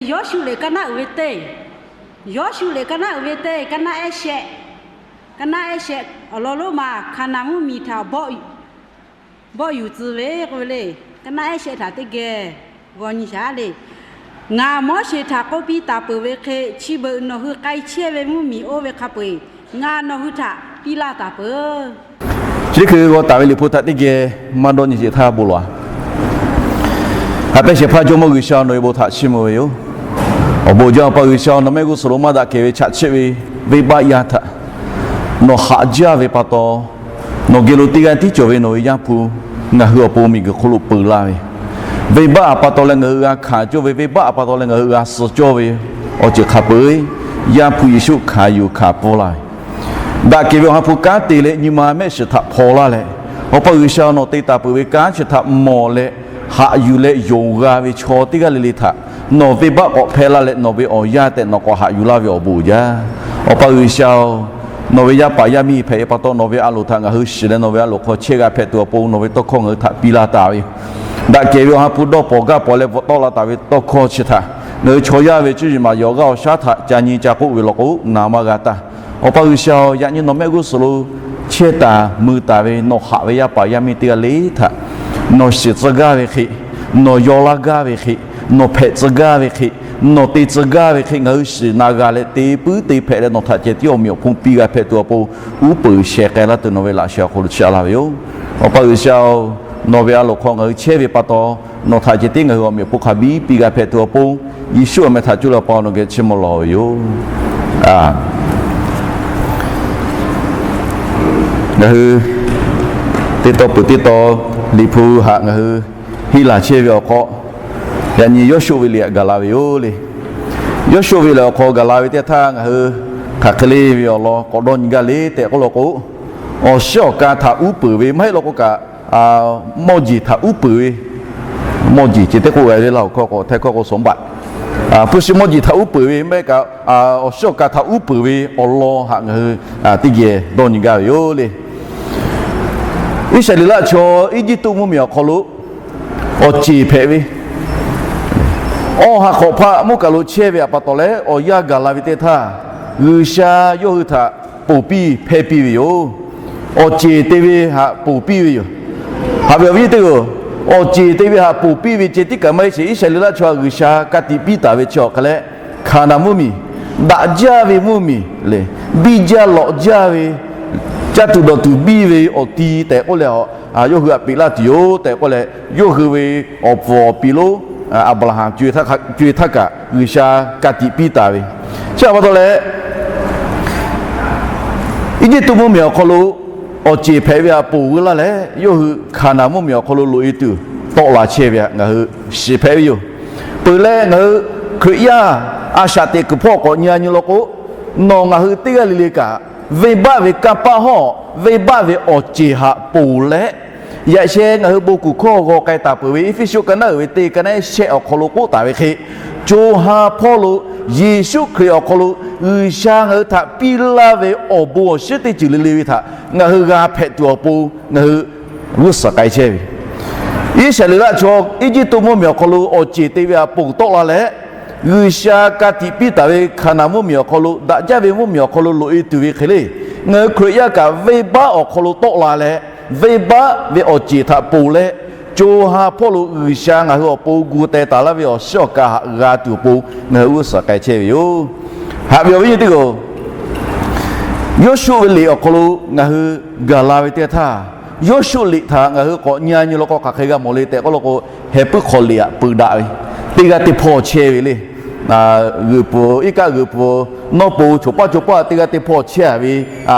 Yawˇshuˆ liꞈ kaˇ naˉ uiˍ ve teˇ, Yawˇshuˆ liꞈ kaˇ naˉ uiˍ ve teˇ, kaˇ naˉ ehˉ shehˆ, kaˇ naˉ ehˉ shehˆ awˬ lawn lonˉ ma, Hkaˍnanˍ mvuhˇmiˬ htaꞈ bawˆ bawˆ yuˬ tcuh ve k'oˆ ve le. Kaˇ naˉ ehˉ shehˆ htaꞈ teˇ geh g'aw nyi shaˍ le. Ngaˬ Moˉseˍ htaꞈ k'oˆ piˇ taˍ peuˬ ve hk'e, chi beuꞈ nawˬ hui k'ai chehˇ ve mvuhˇmiˬ oˇ ve hk'a peu-eˬ ngaˬ nawˬ hui htaꞈ piˇ laˇ taˍ peuˬ. Chi teˇ hkui g'aw taˍ ve Liꞈ hpu htaꞈ teˇ geh maˇ dawˇ nyi sheˍ htaˇ bon lawˬ-a. Haꞈ pehnˇ shehˍ hpaˇ Jawˇmawˇ G'uiˬsha, nawˬ ve bon htaꞈ chiˇ mvuh ve yoˬ. Awˬ bon jaˇ, Awˬ pa G'uiˬsha, nawˬ mehˆ g'uˇ suhˍ lo maˇ daꞈ kehˬ ve chaꞈ chiˆ ve venˇbaˆ yaˇ htaꞈ nawˬ haꞈ jaˇ ve pa taw, nawˬ geh lo teˇ g'aˇ tiˉ cawˬ ve nawˬ ve Yaˇ hpu ngaˬ hui awˬ pon miˬguiˬ hk'oˆ lo peu laˇ ve, venˇbaˆ a pa taw leh ngaˬ hui g'a hkanˍ cawˇ ve, venˇbaˆ a pa taw leh ngaˬ hui g'a suh cawˇ ve awˬ ceuˬ hk'a peu-eˬ Yaˇ hpu Yeˍsuˆ hkanˍ yuˬ hkanˍ pfuhˇ laˇ ve, daꞈ kehˬ ve Awˬ ha hpu kanˉ te leh nyi ma mehˆ shiˍ htaꞈ hpaw laˇ leh, Awˬ pa G'uiˬsha, nawˬ te taˍ peuˬ ve kanˉ chi htaꞈ mawˬ leh haꞈ yuˬ leh yonˍ g'a ve chaw teˇ g'aˇ le le htaꞈ nawˬ venˇbaˆ k'awꞈ hpehˇ laˇ leh nawˬ ve awˬ yaˇ tehꞈ nawˬ k'awꞈ haꞈ yuˬ laˇ ve awˬ bon uiˍ jaˇ. Awˬ pa G'uiˬsha-oˬ, nawˬ ve yaˇ paˍ yaˇ miˇ hpehꞈ ve pa taw, nawˬ ve a loˍ htaꞈ ngaˬ hui shiˍ leh nawˬ ve a loˍ hk'aw chehˇ g'a hpehꞈ tuˬ awˬ pon nawˬ ve tawˇ hkawˇ ngaˬ hui htaꞈ piˇ laˇ taˍ ve, daꞈ kehˬ ve Awˬ ha hpu dawˇ pawˍ gaˇ pawˍ leh bvuhꞈ tawˆ la taˍ ve tawˇ hkawˇ chi htaꞈ ngaˬ hui chaw yaˇ ve cuˇ yiˍ maˍ yaꞈ awˬ g'aˇ awˬ shaˉ htaꞈ ca nyi ca k'oˆ ve law k'o, na maˇ g'a taˇ. Awˬ pa G'uiˬsha-oˬ, yaꞈ nyi nawˬ mehˆ g'uˇ suhˍ lo chehˇ taˍ mui taˍ ve nawˬ haꞈ ve yaˇ paˍ yaˇ miˇ teˇ g'aˇ le htaꞈ nawˬ shiˍ tcuh gaˇ ve hk'e, nawˬ yaw laˇ gaˇ ve hk'e, nawˬ hpehꞈ tcuh gaˇ ve hk'e, nawˬ te tcuh gaˇ ve hk'e ngaˬ hui shiˍ na g'a leh te puiˉ te hpehꞈ leh nawˬ htaꞈ ceh tiˉ awˬ meꞈ awˬ hponˇ piˇ g'a hpehꞈ tuˬ awˬ pon uˉ peunˍ sheh k'ai laˇ tuˬ nawˬ ve laꞈ sheh awˬ hk'aw lo chaꞈ laˇ ve yoˬ. Awˬ pa G'uiˬsha-oˬ, nawˬ ve a loˍ hk'aw ngaˬ hui chehˇ ve pa taw, nawˬ htaꞈ ceh tiˉ ngaˬ hui awˬ meꞈ awˬ hponˇ hk'a biˇ piˇ g'a hpehꞈ tuˬ awˬ pon, Yeˍsuˆ awˬ meh htaꞈ cuˇ leh Awˬ pa nawˬ geh chiˇ mvuh lawˬ ve yoˬ. Ngaˬ hui teˇ taw peuˬ teˇ taw Liꞈ hpu haꞈ ngaˬ hui henˇ laˬ chehˇ ve awˬ hk'aw, yaꞈ nyi Yawˇshuˆ ve liꞈ htaꞈ gaˬ la ve yoˬ le. Yawˇshuˆ ve liꞈ awˬ hk'aw gaˬ la ve teˇ htaˇ ngaˬ hui hk'aˬ hk'e le ve awˬ lawn k'awꞈ dawˇ nyi gaˇ le tehꞈ k'oˆ law k'o, awˬ shiˉ awˬ ka htaꞈ uˉ peunˍ ve maˇ heˆ law k'o kaꞈ, mawˇ jeˬ htaꞈ uˉ peunˍ ve, mawˇ jeˬ ceh teˇ k'oˆ g'a ve Laˇ huˍ hkawˇ k'o, Htaiˇ hkawˇ k'o สมบัติ, hpu shi mawˇ jeˬ htaꞈ uˉ peunˍ ve maˇ heˆ kaꞈ, awˬ shiˉ awˬ ka htaꞈ uˉ peunˍ ve awˬ lawn haꞈ ngaˬ hui teˇ geh dawˇ nyi gaˇ ve yoˬ le. Iˉsaˍreˍlaˆ chaw Eˇjiˇtuꞈ mvuhˇmiˬ awˬ hk'aw lo awˬ ceˬ hpehꞈ ve, awˬ ha hk'awꞈ hpaˆ mvuhˇ kaˬ lo chehˇ ve htaꞈ pa taw leh awˬ yanˇ gaˬ la ve teˇ htaˇ, G'uiˬsha yawˇ hui htaꞈ ponˬ piˇ hpehˇ piˇ ve yoˬ. Awˬ ceˬ te ve htaꞈ ponˬ piˇ ve yoˬ. Haꞈ ve awˬ viˉ teˇ hpaˍ-oˬ, awˬ ceˬ te ve htaꞈ ponˬ piˇ ve ceh tiˉ kaꞈ maˇ heˆ sheˍ. Iˉsaˍreˍlaˆ chaw G'uiˬsha ka tiꞈ piˇ taˍ ve chi awˬ hk'a leh, Hkaˍnanˍ mvuhˇmiˬ, daꞈ jaˇ ve mvuhˇmiˬ lehˬ, biˇ jaˇ lawꞈ jaˇ ve, caˇ tuˬ dawˬ tuˬ biˇ ve awˬ ti tehꞈ k'oˆ leh, yawˇ hui htaꞈ peꞈ laˇ tuˬ yoˬ tehꞈ k'oˆ leh, yawˇ hui ve awˬ pfuhˍ awˬ pi lo Aˍbraˍhanˍ co-e htaˇ kaꞈ G'uiˬsha ka tiꞈ piˇ taˍ ve. Chi htaꞈ pa taw leh, Eˇjiˇtuꞈ mvuhˇmiˬ awˬ hk'aw lo awˬ ceˬ hpehꞈ ve htaꞈ ponˬ veu laˇ leh, yawˇ hui Hkaˍnanˍ mvuhˇmiˬ awˬ hk'aw lo loꞈ-e tuˬ tawˆ la chehˇ ve htaꞈ ngaˬ hui shiˍ hpehꞈ ve yoˬ. Peuˬ leh ngaˬ hui Hkriꞈ yaˇ a shaꞈ teꞈ kuiˬ hpawˇ k'awꞈ nyi-a nyi law k'o, nawˬ ngaˬ hui teˇ g'aˇ le le kaꞈ venˇbaˆ ve kanˇ paˆ hawˇ, venˇbaˆ ve awˬ ceˬ htaꞈ ponˬ leh, yaꞈ sheh ngaˬ hui bon kuˬ hkawˇ g'aw k'ai taˍ peuˬ ve Eˇfeˇsuꞈ ka naˉ uiˍ ve teˇ ka naˉ shehˆ awˬ hk'aw lo k'oˆ taˍ ve hk'e, co ha hpawˇ lo Yeˍsuˆ Hkriꞈ awˬ hk'aw lo G'uiˬsha ngaˬ hui htaꞈ piˇ laˇ ve awˬ bon awˬ shinˉ teˇ ceuˬ le le ve htaꞈ ngaˬ hui g'a hpehꞈ tuˬ awˬ pon ngaˬ hui g'uˇ suhˍ k'ai chehˇ ve. Iˉsaˍreˍlaˆ chaw Eˇjiˇtuꞈ mvuhˇmiˬ awˬ hk'aw lo awˬ ceˬ te ve htaꞈ ponˬ tawˆ la leh, G'uiˬsha ka tiꞈ piˇ taˍ ve Hkaˍnanˍ mvuhˇmiˬ awˬ hk'aw lo, daꞈ jaˇ ve mvuhˇmiˬ awˬ hk'aw lo loꞈ-e tuˬ ve hk'e le, ngaˬ hui Hkriꞈ yaˇ kaꞈ venˇbaˆ awˬ hk'aw lo tawˆ la leh, venˇbaˆ ve awˬ ceˬ htaꞈ ponˬ leh, co ha hpawˇ lo G'uiˬsha ngaˬ hui awˬ pon gu teh taˍ laˇ ve awˬ shiˉ awˬ ka htaꞈ g'a tuˬ awˬ pon ngaˬ hui g'uˇ suhˍ k'ai chehˇ ve yoˬ. Haꞈ ve awˬ viˉ nyi teˇ hpaˍ-oˬ, Yawˇshuˆ ve liꞈ awˬ hk'aw lo ngaˬ hui gaˬ la ve teˇ htaˇ, Yawˇshuˆ liꞈ htaꞈ ngaˬ hui k'awꞈ nyi-a nyi law k'o hk'aˬ hk'e g'a mawˬ le tehꞈ k'oˆ law k'o, heh puiˉ hk'aw liꞈ htaꞈ peu daꞈ ve, teˇ g'aˇ teˇ hpawˇ chehˇ ve le. G'uiˬ pfuhˍ, iˉ kaˆ g'uiˬ pfuhˍ, nawˇ po choˬ paˇ choˬ paˇ teˇ g'aˇ teˇ hpawˇ chehˇ-a ve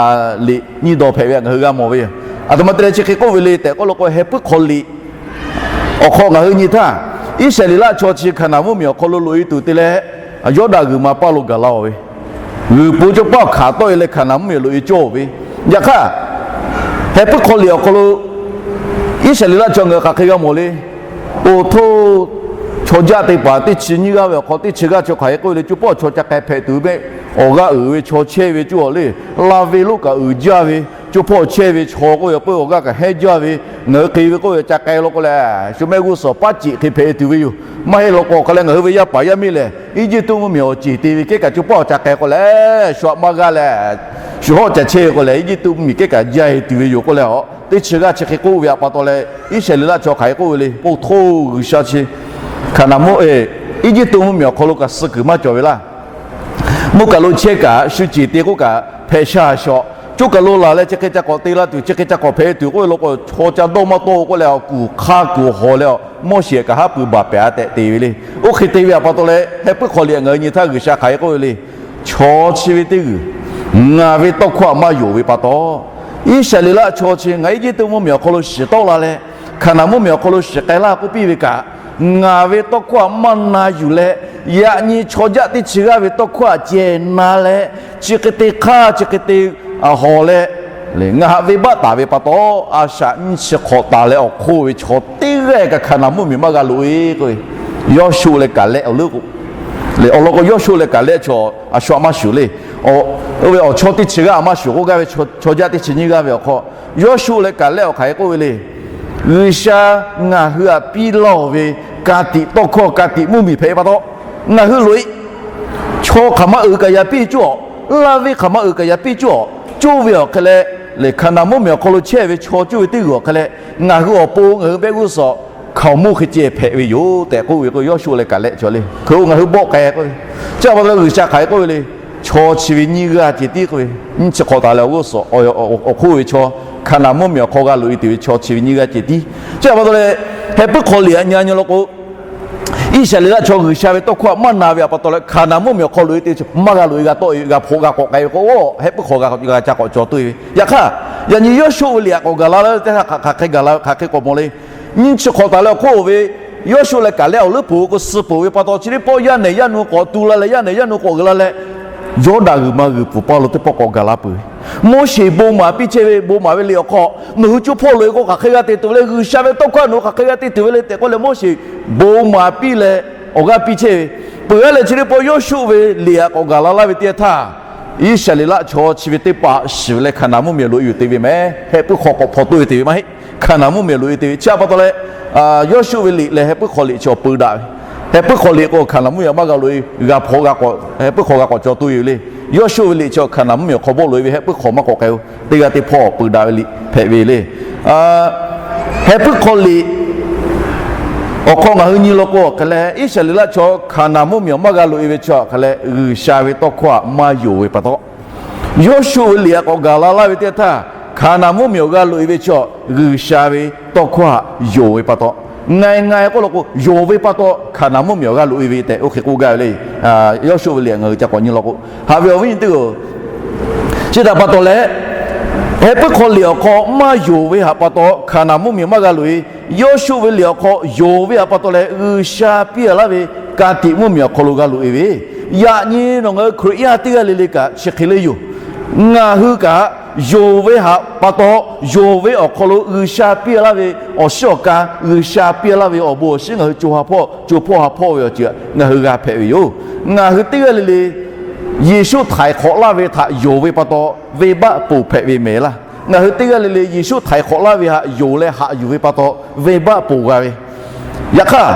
liꞈ nyiˇ daw hpehꞈ ve htaꞈ ngaˬ hui g'a mawˬ ve yoˬ. Aˬ htoꞈ ma te leh chi hk'e k'oˆ ve le tehꞈ k'oˆ law k'o, heh puiˉ hk'aw liꞈ awˬ hk'aw ngaˬ hui nyi htaˇ, Iˉsaˍreˍlaˆ chaw chi Hkaˍnanˍ mvuhˇmiˬ awˬ hk'aw lo loꞈ-e tuˬ te leh, Yawˇdanˍ g'uiˬ ma paˇ lo gaˬ la-oˬ ve, g'uiˬ po cawˇ paˇ awˬ hkanˍ tawˆ-e leh Hkaˍnanˍ mvuhˇmiˬ loꞈ-e cawˇ-oˬ ve. Yaꞈ hk'aˇ, heh puiˉ hk'aw liꞈ awˬ hk'aw lo Iˉsaˍreˍlaˆ chaw ngaˬ hui hk'aˬ hk'e g'a mawˬ le. Oˇ htoˇ, chaw jaˆ teˇ hpaˍ teˇ chi nyiˇ g'aˇ ve awˬ hk'aw teˇ chi g'aˇ chi hk'aˬ hk'e k'oˆ ve le, co paˇ awˬ chaw ca k'ai hpehꞈ tuˬ ve mehˆ, awˬ g'aˇ uiˍ ve chaw chehˇ ve coˇ-aw le, laˇ ve lonˉ kaꞈ uiˍ jaˇ ve, co hpawˇ chehˇ ve chaw k'oˆ ve k'oˆ ve awˬ g'aˇ kaꞈ hehnˇ jaˇ ve, ngaˬ hui hk'e ve k'oˆ ve ca k'ai law k'o lehˬ, shu mehˆ g'uˇ suhˍ paˉ ceꞈ hk'e hpehꞈ tuˬ ve yoˬ. Maˇ heˆ law k'o hk'a leh ngaˬ hui ve yaˇ paˍ yaˇ miˇ lehˬ, Eˇjiˇtuꞈ mvuhˇ miˬ awˬ ceˬ te ve kehˉ kaꞈ co hpawˇ ca k'ai k'o lehˬ, shu htaꞈ maˇ g'aˇ leh, shu hawˉ ca chehˇ ve k'o lehˬ, Eˇjiˇtuꞈ mvuhˇ miˬ kehˉ kaꞈ jaˇ tuˬ ve yoˬ k'oˆ leh, teˇ chi g'aˇ chi hk'e k'oˆ ve htaꞈ pa taw leh, Iˉsaˍreˍlaˆ chaw hk'aˬ hk'e k'oˆ ve le, Oˇ htoˇ, G'uiˬsha chi Hkaˍnanˍ mvuhˇ, Eˇjiˇtuꞈ mvuhˇ miˬ awˬ hk'aw lo kaꞈ suh kuiˬ maˇ cawˬ ve laˇ. Mvuhˇ kaˬ lo chehˇ kaꞈ shu ceˬ te k'oˆ kaꞈ hpehꞈ sha shawˍ. Coˇ kaˬ lo laˬ leh chi hk'e ca k'awꞈ te la tuˬ, chi hk'e ca k'awꞈ hpehꞈ tuˬ k'oˆ ve law k'o, chaw ca dawˇ maˇ tawˆ k'oˆ leh, kuˬ hk'aˇ kuˬ hawˬ leh, Moˉseˍ kaꞈ haˉ pui baˬ pehˍ a tehꞈ te ve le. Oˇ hk'e te ve htaꞈ pa taw leh, Heh puiˉ hk'aw liꞈ ngaˬ hui nyi htaˇ G'uiˬsha hk'aˬ hk'e k'oˆ ve le. Chaw chi ve teˇ g'uiˬ ngaˬ ve tawˇ hkawˇ htaꞈ maˇ yonˍ ve pa taw, Iˉsaˍreˍlaˆ chaw chi ngaˬ Eˇjiˇtuꞈ mvuhˇ miˬ awˬ hk'aw lo shiˍ tawˆ la leh, Hkaˍnanˍ mvuhˇ miˬ awˬ hk'aw lo shiˍ k'ai laˇ k'oˆ piˇ ve kaꞈ, ngaˬ ve tawˇ hkawˇ htaꞈ maˇ na yuˬ leh, yaꞈ nyi chaw jaˆ teˇ chi g'aˇ ve tawˇ hkawˇ htaꞈ ceh na leh, chi hk'e te hk'aˇ chi hk'e te hawˬ leh, ngaˬ haꞈ venˇbaˆ taˍ ve pa taw, a shaꞈ nyiˇ chi hk'awꞈ taˍ leh awˬ hk'oˆ ve chaw teˇ g'aˇ kaꞈ Hkaˍnanˍ mvuhˇ miˬ maˇ g'a loꞈ e k'oˆ ve, Yawˇshuˆ leh Kaˍlehˆ awˬ leuˉ k'o, awˬ lawn k'o Yawˇshuˆ leh Kaˍlehˆ chaw a shu htaꞈ maˇ shuˍ le. Oˇ ve awˬ chawˇ teˇ chi g'aˇ maˇ shuˍ k'oˆ gaˇ ve, chaw jaˆ teˇ chi nyiˇ g'aˇ ve awˬ hk'aw, Yawˇshuˆ leh Kaˍlehˆ awˬ hk'aˬ hk'e k'oˆ ve le. G'uiˬsha ngaˬ hui htaꞈ piˇ laˇ oˬ ve ka tiꞈ tawˇ hkawˇ, ka tiꞈ mvuhˇ miˬ hpehꞈ ve pa taw, ngaˬ hui loꞈ e. Chaw hk'aˬ ma uiˍ kaꞈ yaꞈ piˇ cuˇ awˬ, laˇ venˇ hk'aˬ ma uiˍ kaꞈ yaꞈ piˇ cuˇ awˬ, coˇ ve awˬ hk'e leh, lehˬ Hkaˍnanˍ mvuhˇ miˬ awˬ hk'aw lo chehˇ ve chaw coˇ ve teˇ g'uiˬ awˬ hk'e leh, ngaˬ hui awˬ pon ngaˬ hui mehˆ g'uˇ suhˍ hkaoˍmonˇ hk'e ceh hpehꞈ ve yoˬ tehꞈ k'oˆ ve k'o, Yawˇshuˆ leh Kaˍlehˆ chaw le. Hk'e k'o ngaˬ hui bawˆ k'ai k'oˆ ve, chi htaꞈ pa taw G'uiˬsha hk'aˬ hk'e k'oˆ ve le. Chaw chi ve nyiˇ g'aˇ ceh tiˉ k'oˆ ve, nyiˇ chi hk'awꞈ taˍ leh awˬ g'uˇ suhˍ awˬ hk'oˆ ve chaw, Hkaˍnanˍ mvuhˇ miˬ awˬ hk'aw g'a loꞈ e tuˬ ve chaw chi ve nyiˇ g'aˇ ceh tiˉ. Chi htaꞈ pa taw leh, Heh puiˉ hk'aw liꞈ htaꞈ nyi nyi law k'o, Iˉsaˍreˍlaˆ chaw G'uiˬsha ve tawˇ hkawˇ htaꞈ maˇ na ve htaꞈ pa taw leh, Hkaˍnanˍ mvuhˇ miˬ awˬ hk'aw loꞈ e te ve chaw maˇ g'a loꞈ e, g'a tawˆ e, g'a hpaw g'a k'awꞈ k'ai ve k'o, Heh puiˉ hk'aw g'a ca k'awꞈ cawˬ tuˬ ve. Yaꞈ hk'aˇ, yaꞈ nyi Yawˇshuˆ ve liꞈ htaꞈ k'awꞈ gaˬ la leh teˇ htaˇ hk'aˬ hk'e gaˬ la, hk'aˬ hk'e k'awꞈ mawˬ le. Nyiˇ chi hk'awꞈ taˍ leh awˬ hk'oˆ ve Yawˇshuˆ leh Kaˍlehˆ awˬ leuˉ poˬ k'o suh peuˬ ve pa taw, chi teˇ pawˆ yaˇ nehˬ yaˇ nu k'awꞈ tu la leh, yaˇ nehˬ yaˇ nu k'awꞈ g'uiˬ la leh, Yawˇdanˍ g'uiˬ ma g'uiˬ pfuhˍ paˇ lo teˇ pawˆ k'awꞈ gaˬ la peuˬ ve. Moˉseˍ bon maˍ piˇ chehˇ ve, bon maˍ ve liꞈ awˬ hk'aw, nawˬ hui co hpawˇ loꞈ e k'o hk'aˬ hk'e g'a te tuˬ ve le, G'uiˬsha ve tawˇ hkawˇ nawˬ hui hk'aˬ hk'e g'a te tuˬ ve le tehꞈ k'oˆ leh, Moˉseˍ bon maˍ piˇ leh awˬ g'aˇ piˇ chehˇ ve, peuˬ a leh chi teˇ pawˆ Yawˇshuˆ ve liꞈ htaꞈ k'awꞈ gaˬ la laˇ ve teˇ yanˇ htaˇ, Iˉsaˍreˍlaˆ chaw chi ve teˇ hpaˍ shiˍ leh Hkaˍnanˍ mvuhˇ miˬ loꞈ e yuˬ te ve meh, Heh puiˉ hk'aw k'awꞈ hpaw toˆ ve te ve maˇ heˆ. Hkaˍnanˍ mvuhˇ miˬ loꞈ e te ve chi htaꞈ pa taw leh, Yawˇshuˆ ve liꞈ leh Heh puiˉ hk'aw liꞈ chi awˬ peu daꞈ ve. Heh puiˉ hk'aw liꞈ k'o Hkaˍnanˍ mvuhˇ miˬ maˇ g'a loꞈ e, g'a hpaw g'a k'awꞈ, Heh puiˉ hk'aw g'a k'awꞈ cawˬ toˆ ve le. Yawˇshuˆ ve liꞈ chi Hkaˍnanˍ mvuhˇ miˬ awˬ hk'aw bawˆ loꞈ e ve, Heh puiˉ hk'aw maˇ k'awꞈ k'ai-o. Teˇ g'aˇ teˇ hpawˇ peu daꞈ ve liꞈ hpehꞈ ve le. Heh puiˉ hk'aw liꞈ awˬ hk'aw ngaˬ hui nyi law k'o awˬ hk'e leh, Iˉsaˍreˍlaˆ chaw Hkaˍnanˍ mvuhˇ miˬ maˇ g'a loꞈ e ve chi awˬ hk'e leh, G'uiˬsha ve tawˇ hkawˇ htaꞈ maˇ yonˍ ve pa taw, Yawˇshuˆ ve liꞈ htaꞈ k'awꞈ gaˬ la laˇ ve teˇ yanˇ htaˇ, Hkaˍnanˍ mvuhˇ miˬ awˬ g'a loꞈ e ve chi G'uiˬsha ve tawˇ hkawˇ htaꞈ yonˍ ve pa taw, nga nga k'oˆ law k'o yonˍ ve pa taw Hkaˍnanˍ mvuhˇ miˬ awˬ g'a loꞈ e ve tehꞈ oˇ hk'e k'oˆ gaˇ ve le. Yawˇshuˆ ve liꞈ ngaˬ hui ca k'awꞈ nyi law k'o, haꞈ ve awˬ viˉ nyi teˇ-oˬ, chi htaꞈ pa taw leh, Heh puiˉ hk'aw liꞈ awˬ hk'aw maˇ yonˍ ve htaꞈ pa taw Hkaˍnanˍ mvuhˇ miˬ maˇ g'a loꞈ e. Yawˇshuˆ ve liꞈ awˬ hk'aw yonˍ ve htaꞈ pa taw leh, G'uiˬsha piˇ laˇ ve ka tiꞈ mvuhˇ miˬ awˬ hk'aw lo g'a loꞈ e ve, yaꞈ nyi nawˬ ngaˬ hui Hkriꞈ yaˇ teˇ g'aˇ le le kaꞈ chi hk'e le yoˬ. Ngaˬ hui kaꞈ yonˍ ve htaꞈ pa taw, yonˍ ve awˬ hk'aw lo G'uiˬsha piˇ laˇ ve awˬ shiˉ awˬ ka, G'uiˬsha piˇ laˇ ve awˬ bon awˬ shiˉ ngaˬ hui co ha hpawˇ co hpawˇ ha hpawˇ ve awˬ ceuˬ ngaˬ hui g'a hpehꞈ ve yoˬ. Ngaˬ hui teˇ g'aˇ le le Yeˍsuˆ htaiˍ hk'awꞈ laˇ ve htaꞈ yonˍ ve pa taw, venˇbaˆ ponˬ hpehꞈ ve mehˍ laˇ. Ngaˬ hui teˇ g'aˇ le le Yeˍsuˆ htaiˍ hk'awꞈ laˇ ve htaꞈ yonˍ leh haꞈ yuˬ ve pa taw, venˇbaˆ ponˬ g'a ve. Yaꞈ hk'aˇ,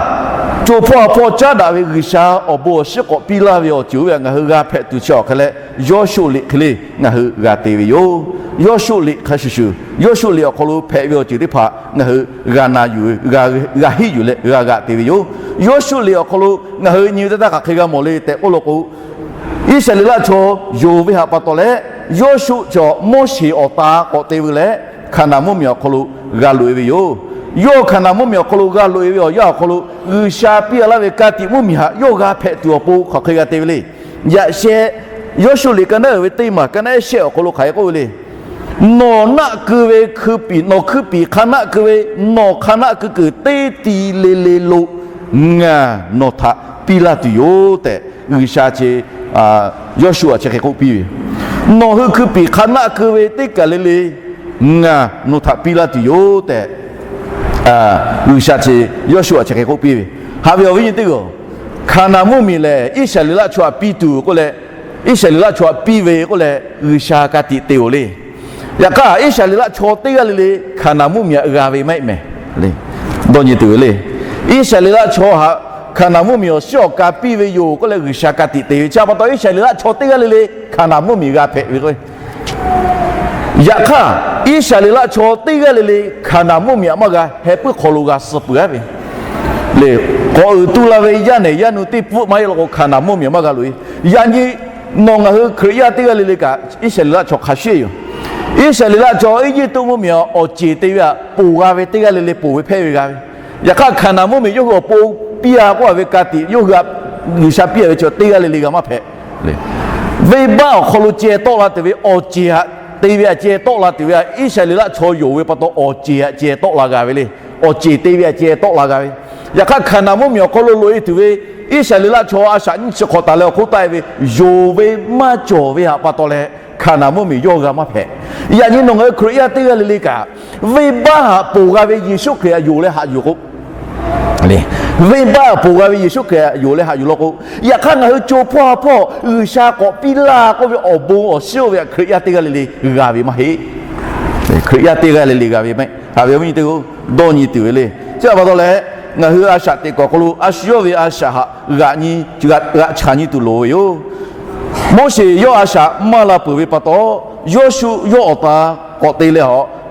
co hpawˇ ha hpawˇ caˉ daꞈ ve G'uiˬsha awˬ bon awˬ shiˉ k'awꞈ piˇ laˇ ve awˬ ceuˬ oˇ ve htaꞈ ngaˬ hui g'a hpehꞈ tuˬ chi awˬ hk'e leh, Yawˇshuˆ liꞈ hk'e le ngaˬ hui g'a te ve yoˬ. Yawˇshuˆ liꞈ hk'a shuˍ shuˍ, Yawˇshuˆ liꞈ awˬ hk'aw lo hpehꞈ ve awˬ ceuˬ teˇ hpaˍ ngaˬ hui g'a na yuˬ, g'a hiˆ yuˬ leh g'a g'aꞈ te ve yoˬ. Yawˇshuˆ liꞈ awˬ hk'aw lo ngaˬ hui nyi ve teˇ htaˇ hk'aˬ hk'e g'a mawˬ le tehꞈ k'oˆ law k'o, Iˉsaˍreˍlaˆ chaw yonˍ ve htaꞈ pa taw leh, Yawˇshuˆ chaw Moˉseˍ awˬ ta k'awꞈ te veu leh, Hkaˍnanˍ mvuhˇ miˬ awˬ hk'aw lo g'a loꞈ e ve yoˬ. Yawˇ Hkaˍnanˍ mvuhˇ miˬ awˬ hk'aw lo g'a loꞈ e ve awˬ yanˇ awˬ hk'aw lo, G'uiˬsha piˇ laˇ ve ka tiꞈ mvuhˇ miˬ htaꞈ yawˇ g'a hpehꞈ tuˬ awˬ pon hk'aˬ hk'e g'a te ve le. Yaꞈ sheh, Yawˇshuˆ liꞈ ka naˉ uiˍ ve teˇ maˬ ka naˉ ehˉ shehˆ awˬ hk'aw lo hk'aˬ hk'e k'oˆ ve le. Nawˬ naˆ keu ve hkui piˍ, nawˬ hkui piˍ hk'a naˆ keu ve, nawˬ hk'a naˆ keu kuiˬ teˇ ti le le lo ngaˬ nawˬ htaꞈ piˇ laˇ tuˬ yoˬ tehꞈ, G'uiˬsha chi Yawˇshuˆ htaꞈ chi hk'e k'oˆ piˇ ve, nawˬ hui hkui piˍ hk'a naˆ keu ve teˇ kaˬ le le ngaˬ nawˬ htaꞈ piˇ laˇ tuˬ yoˬ tehꞈ, G'uiˬsha chi Yawˇshuˆ htaꞈ chi hk'e k'oˆ piˇ ve. Haꞈ ve awˬ viˉ nyi teˇ g'aˇ, Hkaˍnanˍ mvuhˇ miˬ lehˬ Iˉsaˍreˍlaˆ chaw htaꞈ piˇ tuˬ k'oˆ leh, Iˉsaˍreˍlaˆ chaw htaꞈ piˇ ve k'oˆ leh G'uiˬsha ka tiꞈ te-oˬ le. Yaꞈ hk'aˇ, Iˉsaˍreˍlaˆ chaw teˇ g'aˇ le le Hkaˍnanˍ mvuhˇmiˬ htaꞈ g'a ve maˇ heˆ mehˍ le. Dawˇ nyi tuˬ ve le. Iˉsaˍreˍlaˆ chaw htaꞈ Hkaˍnanˍ mvuhˇmiˬ awˬ shiˉ awˬ ka piˇ ve yoˬ k'oˆ leh G'uiˬsha ka tiꞈ te ve chi pa taw, Iˉsaˍreˍlaˆ chaw teˇ g'aˇ le le Hkaˍnanˍ mvuhˇmiˬ g'a hpehꞈ ve k'o, yaꞈ hk'aˇ, Iˉsaˍreˍlaˆ chaw teˇ g'aˇ le le Hkaˍnanˍ mvuhˇmiˬ htaꞈ maˇ g'a, heh puiˉ hk'aw lo g'a suh peuˬ-a ve le. K'awꞈ uiˍ tu la ve yaˇ nehˬ yaˇ nu teˇ pfuhˆ maˇ heˆ law k'o, Hkaˍnanˍ mvuhˇmiˬ maˇ g'a loꞈ-e. Yaꞈ nyi nawˬ ngaˬ hui Hkriꞈ yaˇ teˇ g'aˇ le le kaꞈ, Iˉsaˍreˍlaˆ chaw hk'a shuˍ yoˬ. Iˉsaˍreˍlaˆ chaw Eˇjiˇtuꞈ mvuhˇmiˬ awˬ ceˬ te ve htaꞈ ponˬ g'a ve teˇ g'aˇ le le ponˬ ve hpehˇ ve g'a ve. Yaꞈ hk'aˇ, Hkaˍnanˍ mvuhˇmiˬ yawˇ hui awˬ pon piˇ-a k'oˆ-a ve ka tiꞈ yawˇ hui htaꞈ G'uiˬsha piˇ-a ve chaw teˇ g'aˇ le le g'a maˇ hpehꞈ. Venˇbaˆ awˬ hk'aw lo ceh tawˆ la tuˬ ve awˬ ceˬ htaꞈ te ve htaꞈ ceh tawˆ la tuˬ ve htaꞈ Iˉsaˍreˍlaˆ chaw yonˍ ve pa taw, awˬ ceˬ htaꞈ ceh tawˆ la g'a ve le. Awˬ ceˬ te ve htaꞈ ceh tawˆ la g'a ve. Yaꞈ hk'aˇ, Hkaˍnanˍ mvuhˇmiˬ awˬ hk'aw lo loꞈ-e tuˬ ve Iˉsaˍreˍlaˆ chaw a shaꞈ nyiˇ chi hk'awꞈ taˍ leh awˬ hk'oˆ taˆ-e ve yonˍ ve maˇ cawˬ ve htaꞈ pa taw leh, Hkaˍnanˍ mvuhˇmiˬ yawˇ g'a maˇ hpehꞈ. Yaꞈ nyi nawˬ ngaˬ hui Hkriꞈ yaˇ teˇ g'aˇ le le kaꞈ, venˇbaˆ htaꞈ ponˬ g'a ve Yeˍsuˆ Hkriꞈ htaꞈ yonˍ leh haꞈ yuˬ k'o, venˇbaˆ htaꞈ ponˬ g'a ve Yeˍsuˆ Hkriꞈ htaꞈ yonˍ leh haꞈ yuˬ law k'o, yaꞈ hk'aˇ ngaˬ hui co hpawˇ ha hpawˇ G'uiˬsha k'awꞈ piˇ laˇ k'oˆ ve awˬ bon awˬ shiˉ oˇ ve htaꞈ Hkriꞈ yaˇ teˇ g'aˇ le le g'a ve maˇ heˆ. Hkriꞈ yaˇ teˇ g'aˇ le le g'a ve maˇ heˆ. Haꞈ ve awˬ viˉ nyi teˇ hpaˍ-oˬ, dawˇ nyi tuˬ ve le. Chi htaꞈ pa taw leh, ngaˬ hui a shaꞈ teꞈ kuiˬ awˬ hk'aw lo a shu yawˇ ve a shaꞈ htaꞈ g'aꞈ nyi g'aꞈ g'aꞈ chaꞈ nyi tuˬ loˍ ve yoˬ. Moˉseˍ yawˇ a shaꞈ maˇ la peuˬ ve pa taw, Yawˇshuˆ yawˇ awˬ ta k'awꞈ te leh,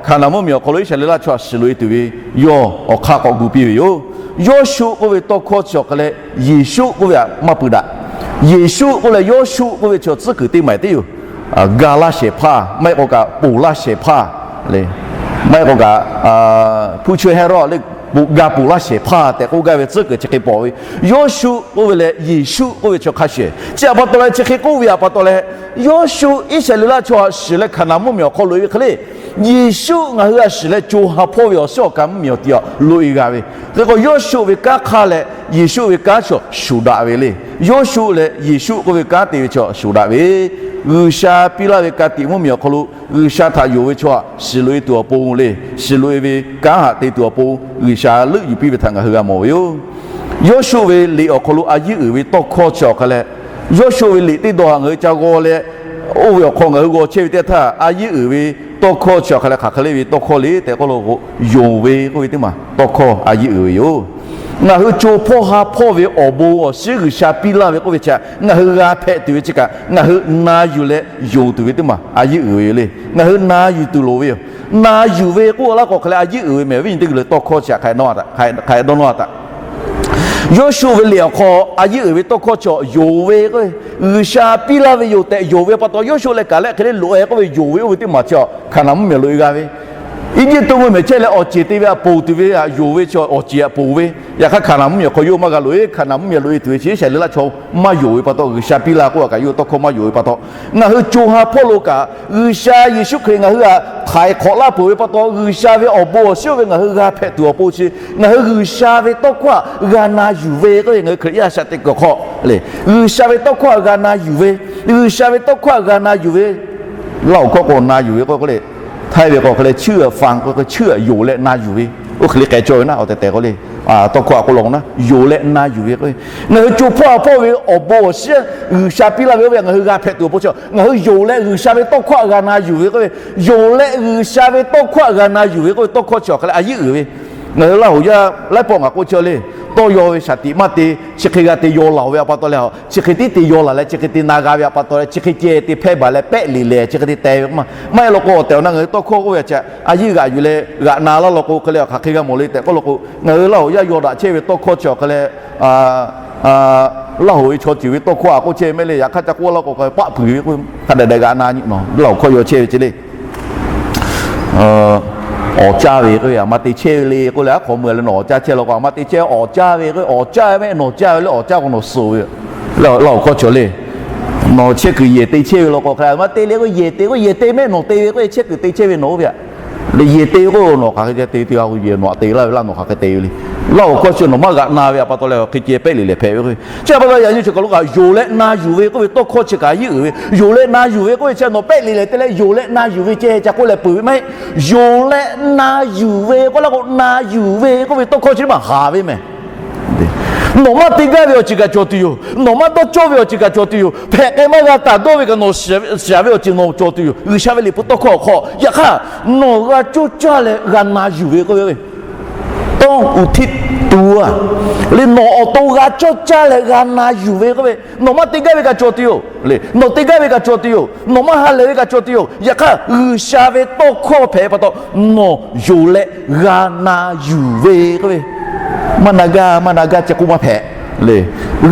Hkaˍnanˍ mvuhˇmiˬ awˬ hk'aw lo Iˉsaˍreˍlaˆ chaw htaꞈ shiˍ loꞈ-e tuˬ ve yawˇ awˬ hk'aˇ k'awꞈ gu piˇ ve yoˬ. Yawˇshuˆ k'oˆ ve tawˇ hkawˇ chi awˬ hk'a leh Yeˍsuˆ k'oˆ ve htaꞈ maˇ pui daꞈ. Yeˍsuˆ k'oˆ leh Yawˇshuˆ k'oˆ ve chi tcuhˉ kuiˬ teˇ maˬ teˇ yoˬ. Ga laˇ shehˍ hpaˇ, maˇ heˆ k'o kaꞈ ponˬ laˇ shehˍ hpaˇ le. Maˇ heˆ k'o kaꞈ, hpu chaweh Hehˉ rawˇ le, ga ponˬ laˇ shehˍ hpaˇ tehꞈ k'oˆ gaˇ ve tcuhˉ kuiˬ chi hk'e pawˍ ve. Yawˇshuˆ k'oˆ ve leh Yeˍsuˆ k'oˆ ve chi hk'a shuˍ. Chi htaꞈ pa taw leh, chi hk'e k'oˆ ve htaꞈ pa taw leh, Yawˇshuˆ Iˉsaˍreˍlaˆ chaw htaꞈ shiˍ leh Hkaˍnanˍ mvuhˇmiˬ awˬ hk'aw loꞈ-e ve hk'e le, Yeˍsuˆ ngaˬ hui htaꞈ shiˍ leh co ha hpawˇ ve awˬ shiˉ awˬ ka mvuhˇmiˬ awˬ ti htaꞈ loꞈ-e g'a ve. Hk'e k'o, Yawˇshuˆ ve kanˉ hk'aˇ leh Yeˍsuˆ ve kanˉ chaw shuˍ daꞈ ve le. Yawˇshuˆ leh Yeˍsuˆ k'oˆ ve kanˉ te ve chaw shuˍ daꞈ ve, G'uiˬsha piˇ laˇ ve ka tiꞈ mvuhˇmiˬ awˬ hk'aw lo G'uiˬsha htaꞈ yonˍ ve chaw htaꞈ shiˍ loꞈ-e tuˬ awˬ pon le, shiˍ loꞈ-e ve kanˉ htaꞈ te tuˬ awˬ pon G'uiˬsha leuˆ yuˬ piˇ ve htaꞈ ngaˬ hui g'a mawˬ ve yoˬ. Yawˇshuˆ ve liꞈ awˬ hk'aw lo a yiˉ uiˍ ve tawˇ hkawˇ chi awˬ hk'a leh, Yawˇshuˆ ve liꞈ teˇ dawˇ htaꞈ ngaˬ hui ca g'aw leh, oˇ ve awˬ hk'aw ngaˬ hui g'aw chehˇ ve teˇ htaˇ, a yiˉ uiˍ ve tawˇ hkawˇ chi awˬ hk'a leh hk'aˬ hk'e le ve tawˇ hkawˇ le tehꞈ k'oˆ lo k'o, yonˍ ve k'oˆ ve teˇ maˬ tawˇ hkawˇ a yiˉ uiˍ ve yoˬ. Ngaˬ hui co hpawˇ ha hpawˇ ve awˬ bon awˬ shiˉ G'uiˬsha piˇ laˇ ve k'oˆ ve chi htaꞈ ngaˬ hui g'a hpehꞈ tuˬ ve chi kaꞈ, ngaˬ hui na yuˬ leh yonˍ tuˬ ve teˇ maˬ a yiˉ uiˍ ve yoˬ le. Ngaˬ hui na yuˬ tuˬ loˍ ve yoˬ. Na yuˬ ve k'oˆ laˇ k'o hk'aˬ lehˬ a yiˉ uiˍ ve mehˍ, awˬ viˉ nyi teˇ g'uiˬ le, tawˇ hkawˇ chi htaꞈ hk'a dawˇ nawˇ-a taꞈ. Yawˇshuˆ ve liꞈ awˬ hk'aw a yiˉ uiˍ ve tawˇ hkawˇ chi yonˍ ve k'o, G'uiˬsha piˇ laˇ ve yoˬ tehꞈ yonˍ ve pa taw, Yawˇshuˆ leh kaꞈ lehˆ hk'e le loꞈ-e k'oˆ ve yonˍ ve oˇ ve teˇ maˬ chi Hkaˍnanˍ mvuhˇmiˬ loꞈ-e g'a ve. Eˇjiˇtuꞈ mvuhˇmiˬ chehˇ leh awˬ ceˬ te ve htaꞈ ponˬ tuˬ ve htaꞈ yonˍ ve chi awˬ ceˬ htaꞈ ponˬ ve. Yaꞈ hk'aˇ Hkaˍnanˍ mvuhˇmiˬ awˬ hk'aw yawˇ maˇ g'a loꞈ-e. Hkaˍnanˍ mvuhˇmiˬ loꞈ-e tuˬ ve chi Iˉsaˍreˍlaˆ chaw maˇ yonˍ ve pa taw, G'uiˬsha piˇ laˇ k'oˆ kaꞈ yawˇ tawˇ hkawˇ maˇ yonˍ ve pa taw, ngaˬ hui co ha hpawˇ lo kaꞈ G'uiˬsha Yeˍsuˆ Hkriꞈ ngaˬ hui htaꞈ htaiˍ hk'awꞈ laˇ peuˬ ve pa taw, G'uiˬsha ve awˬ bon awˬ shiˉ oˇ ve ngaˬ hui g'a hpehꞈ tuˬ awˬ pon chi, ngaˬ hui G'uiˬsha ve tawˇ hkawˇ htaꞈ g'a na yuˬ ve k'oˆ ve, ngaˬ hui Hkriꞈ yaˇ a shaꞈ teꞈ kuiˬ awˬ hk'aw le, G'uiˬsha ve tawˇ hkawˇ htaꞈ g'a na yuˬ ve, G'uiˬsha ve tawˇ hkawˇ htaꞈ g'a na yuˬ ve, Laˇ huˍ hkawˇ k'o na yuˬ ve k'oˆ hk'e le, Htaiˇ ve k'o hk'e le, เชื่อฟัง k'o hk'e le, เชื่อ yonˍ leh na yuˬ ve, oˇ hk'e le k'ai cawˇ ve naˉ, awˬ tehˬ tehˬ k'o le, tawˇ hkawˇ htaꞈ k'oˆ law k'o naˉ, yonˍ leh na yuˬ ve k'o, ngaˬ hui co hpawˇ ha hpawˇ ve awˬ bon awˬ shiˉ G'uiˬsha piˇ laˇ ve oˇ ve htaꞈ ngaˬ hui g'a hpehꞈ tuˬ awˬ pon chi, ngaˬ hui yonˍ leh G'uiˬsha ve tawˇ hkawˇ htaꞈ g'a na yuˬ ve k'oˆ ve, yonˍ leh G'uiˬsha ve tawˇ hkawˇ htaꞈ g'a na yuˬ ve k'oˆ ve tawˇ hkawˇ chi awˬ hk'a lehˬ a yiˉ uiˍ ve. Ngaˬ hui Laˇ huˍ yaˇ laiˉ pawˆ ngaˬ k'oˆ chehˇ le, tawˇ yaw ve shaˍ tiꞈ maˇ te, chi hk'e g'a te yaw laˬ-oˬ ve htaꞈ pa taw leh, chi hk'e tiˉ te yaw laˬ leh chi hk'e te na g'a ve htaꞈ pa taw leh, chi hk'e ceh te hpehˇ baˬ leh pehˆ liꞈ lehˬ chi hk'e te teh ve k'o maˇ, maˇ heˆ law k'o, awˬ tehˬ awˬ na ngaˬ hui tawˇ hkawˇ k'oˆ ve htaꞈ chi htaꞈ a yiˉ g'aꞈ yuˬ leh g'aꞈ na laˇ law k'o hk'e le, hk'aˬ hk'e g'a mawˬ le tehꞈ k'oˆ law k'o, ngaˬ hui Laˇ huˍ yaˇ yaw daꞈ chehˇ ve tawˇ hkawˇ chi awˬ hk'a lehˬ, Laˇ huˍ ve chaw ceuˬ ve tawˇ hkawˇ htaꞈ k'oˆ chehˇ ve mehˆ le. Yaꞈ hk'aˇ ca k'oˆ laˇ k'o, paˆ peuˬ ve k'o, hk'a dehꞈ dehꞈ g'aꞈ na nyi nawˬ Laˇ huˍ hkawˇ yaw chehˇ ve ce le. Awˍ caˇ ve k'oˆ ve, a ma te chehˇ ve le k'oˆ leh, aˉ hk'awꞈ meuˇ leh nawˬ awˍ caˇ chehˇ law k'o, a ma te chehˇ, awˍ caˇ ve k'oˆ ve, awˍ caˇ ve mehˆ nawˬ caˇ ve le, awˍ caˇ k'o nawˬ suh ve. Laˇ huˍ hkawˇ cawˬ le. Nawˬ chehˇ kuiˬ yehˬ te chehˇ ve law k'o hk'a lehˬ, a ma te le k'o yehˬ te k'o yehˬ te mehˆ nawˬ te ve k'oˆ ve, chehˇ kuiˬ te chehˇ ve nawˬ oˇ ve htaꞈ le yehˬ te ve k'o nawˬ hk'aˬ hk'e ceh te te a k'o yehˬ nawˬ htaꞈ te laˇ ve laˇ nawˬ hk'aˬ hk'e te ve le. Laˇ huˍ hkawˇ chi nawˬ maˇ g'aꞈ na ve htaꞈ pa taw leh hk'e ceh pehˆ liꞈ lehˬ hpehꞈ ve k'o, chi htaꞈ pa taw yaꞈ nyi chi kaˬ lo kaꞈ yonˍ leh na yuˬ ve k'oˆ ve tawˇ hkawˇ chi kaꞈ a yiˉ uiˍ ve. Yonˍ leh na yuˬ ve k'oˆ ve chi nawˬ pehˆ liꞈ lehˬ te leh yonˍ leh na yuˬ ve ceh ca k'oˆ leh peuˬ ve maˇ heˆ. Yonˍ leh na yuˬ ve k'oˆ laˇ k'o, na yuˬ ve k'oˆ ve tawˇ hkawˇ chi teˇ maˬ haˍ ve mehˍ. Nawˬ maˇ te gaˇ ve awˬ ceuˬ kaꞈ cawˬ tuˬ yoˬ. Nawˬ maˇ dawˇ cawˇ ve awˬ ceuˬ kaꞈ cawˬ tuˬ yoˬ. Hpehꞈ k'ai maˇ g'a taˍ dawˇ ve kaꞈ nawˬ shiˍ ve awˬ ceuˬ nawˬ cawˬ tuˬ yoˬ. G'uiˬsha ve liꞈ hpu tawˇ hkawˇ awˬ hk'aw, yaꞈ hk'aˇ nawˬ g'a cawˇ caˇ leh g'a na yuˬ ve k'oˆ ve, tawˇ uˍ htiˇ tuˬ a le, nawˬ awˬ to g'a cawˇ caˇ leh g'a na yuˬ ve k'oˆ ve, nawˬ maˇ te gaˇ ve kaꞈ cawˬ tuˬ yoˬ le. Nawˬ te gaˇ ve kaꞈ cawˬ tuˬ yoˬ. Nawˬ maˇ ha lehˬ ve kaꞈ cawˬ tuˬ yoˬ. Yaꞈ hk'aˇ G'uiˬsha ve tawˇ hkawˇ hpehꞈ pa taw, nawˬ yonˍ leh g'a na yuˬ ve k'oˆ ve, maˇ na gaˇ maˇ na gaˇ ceh k'oˆ maˇ hpehꞈ le.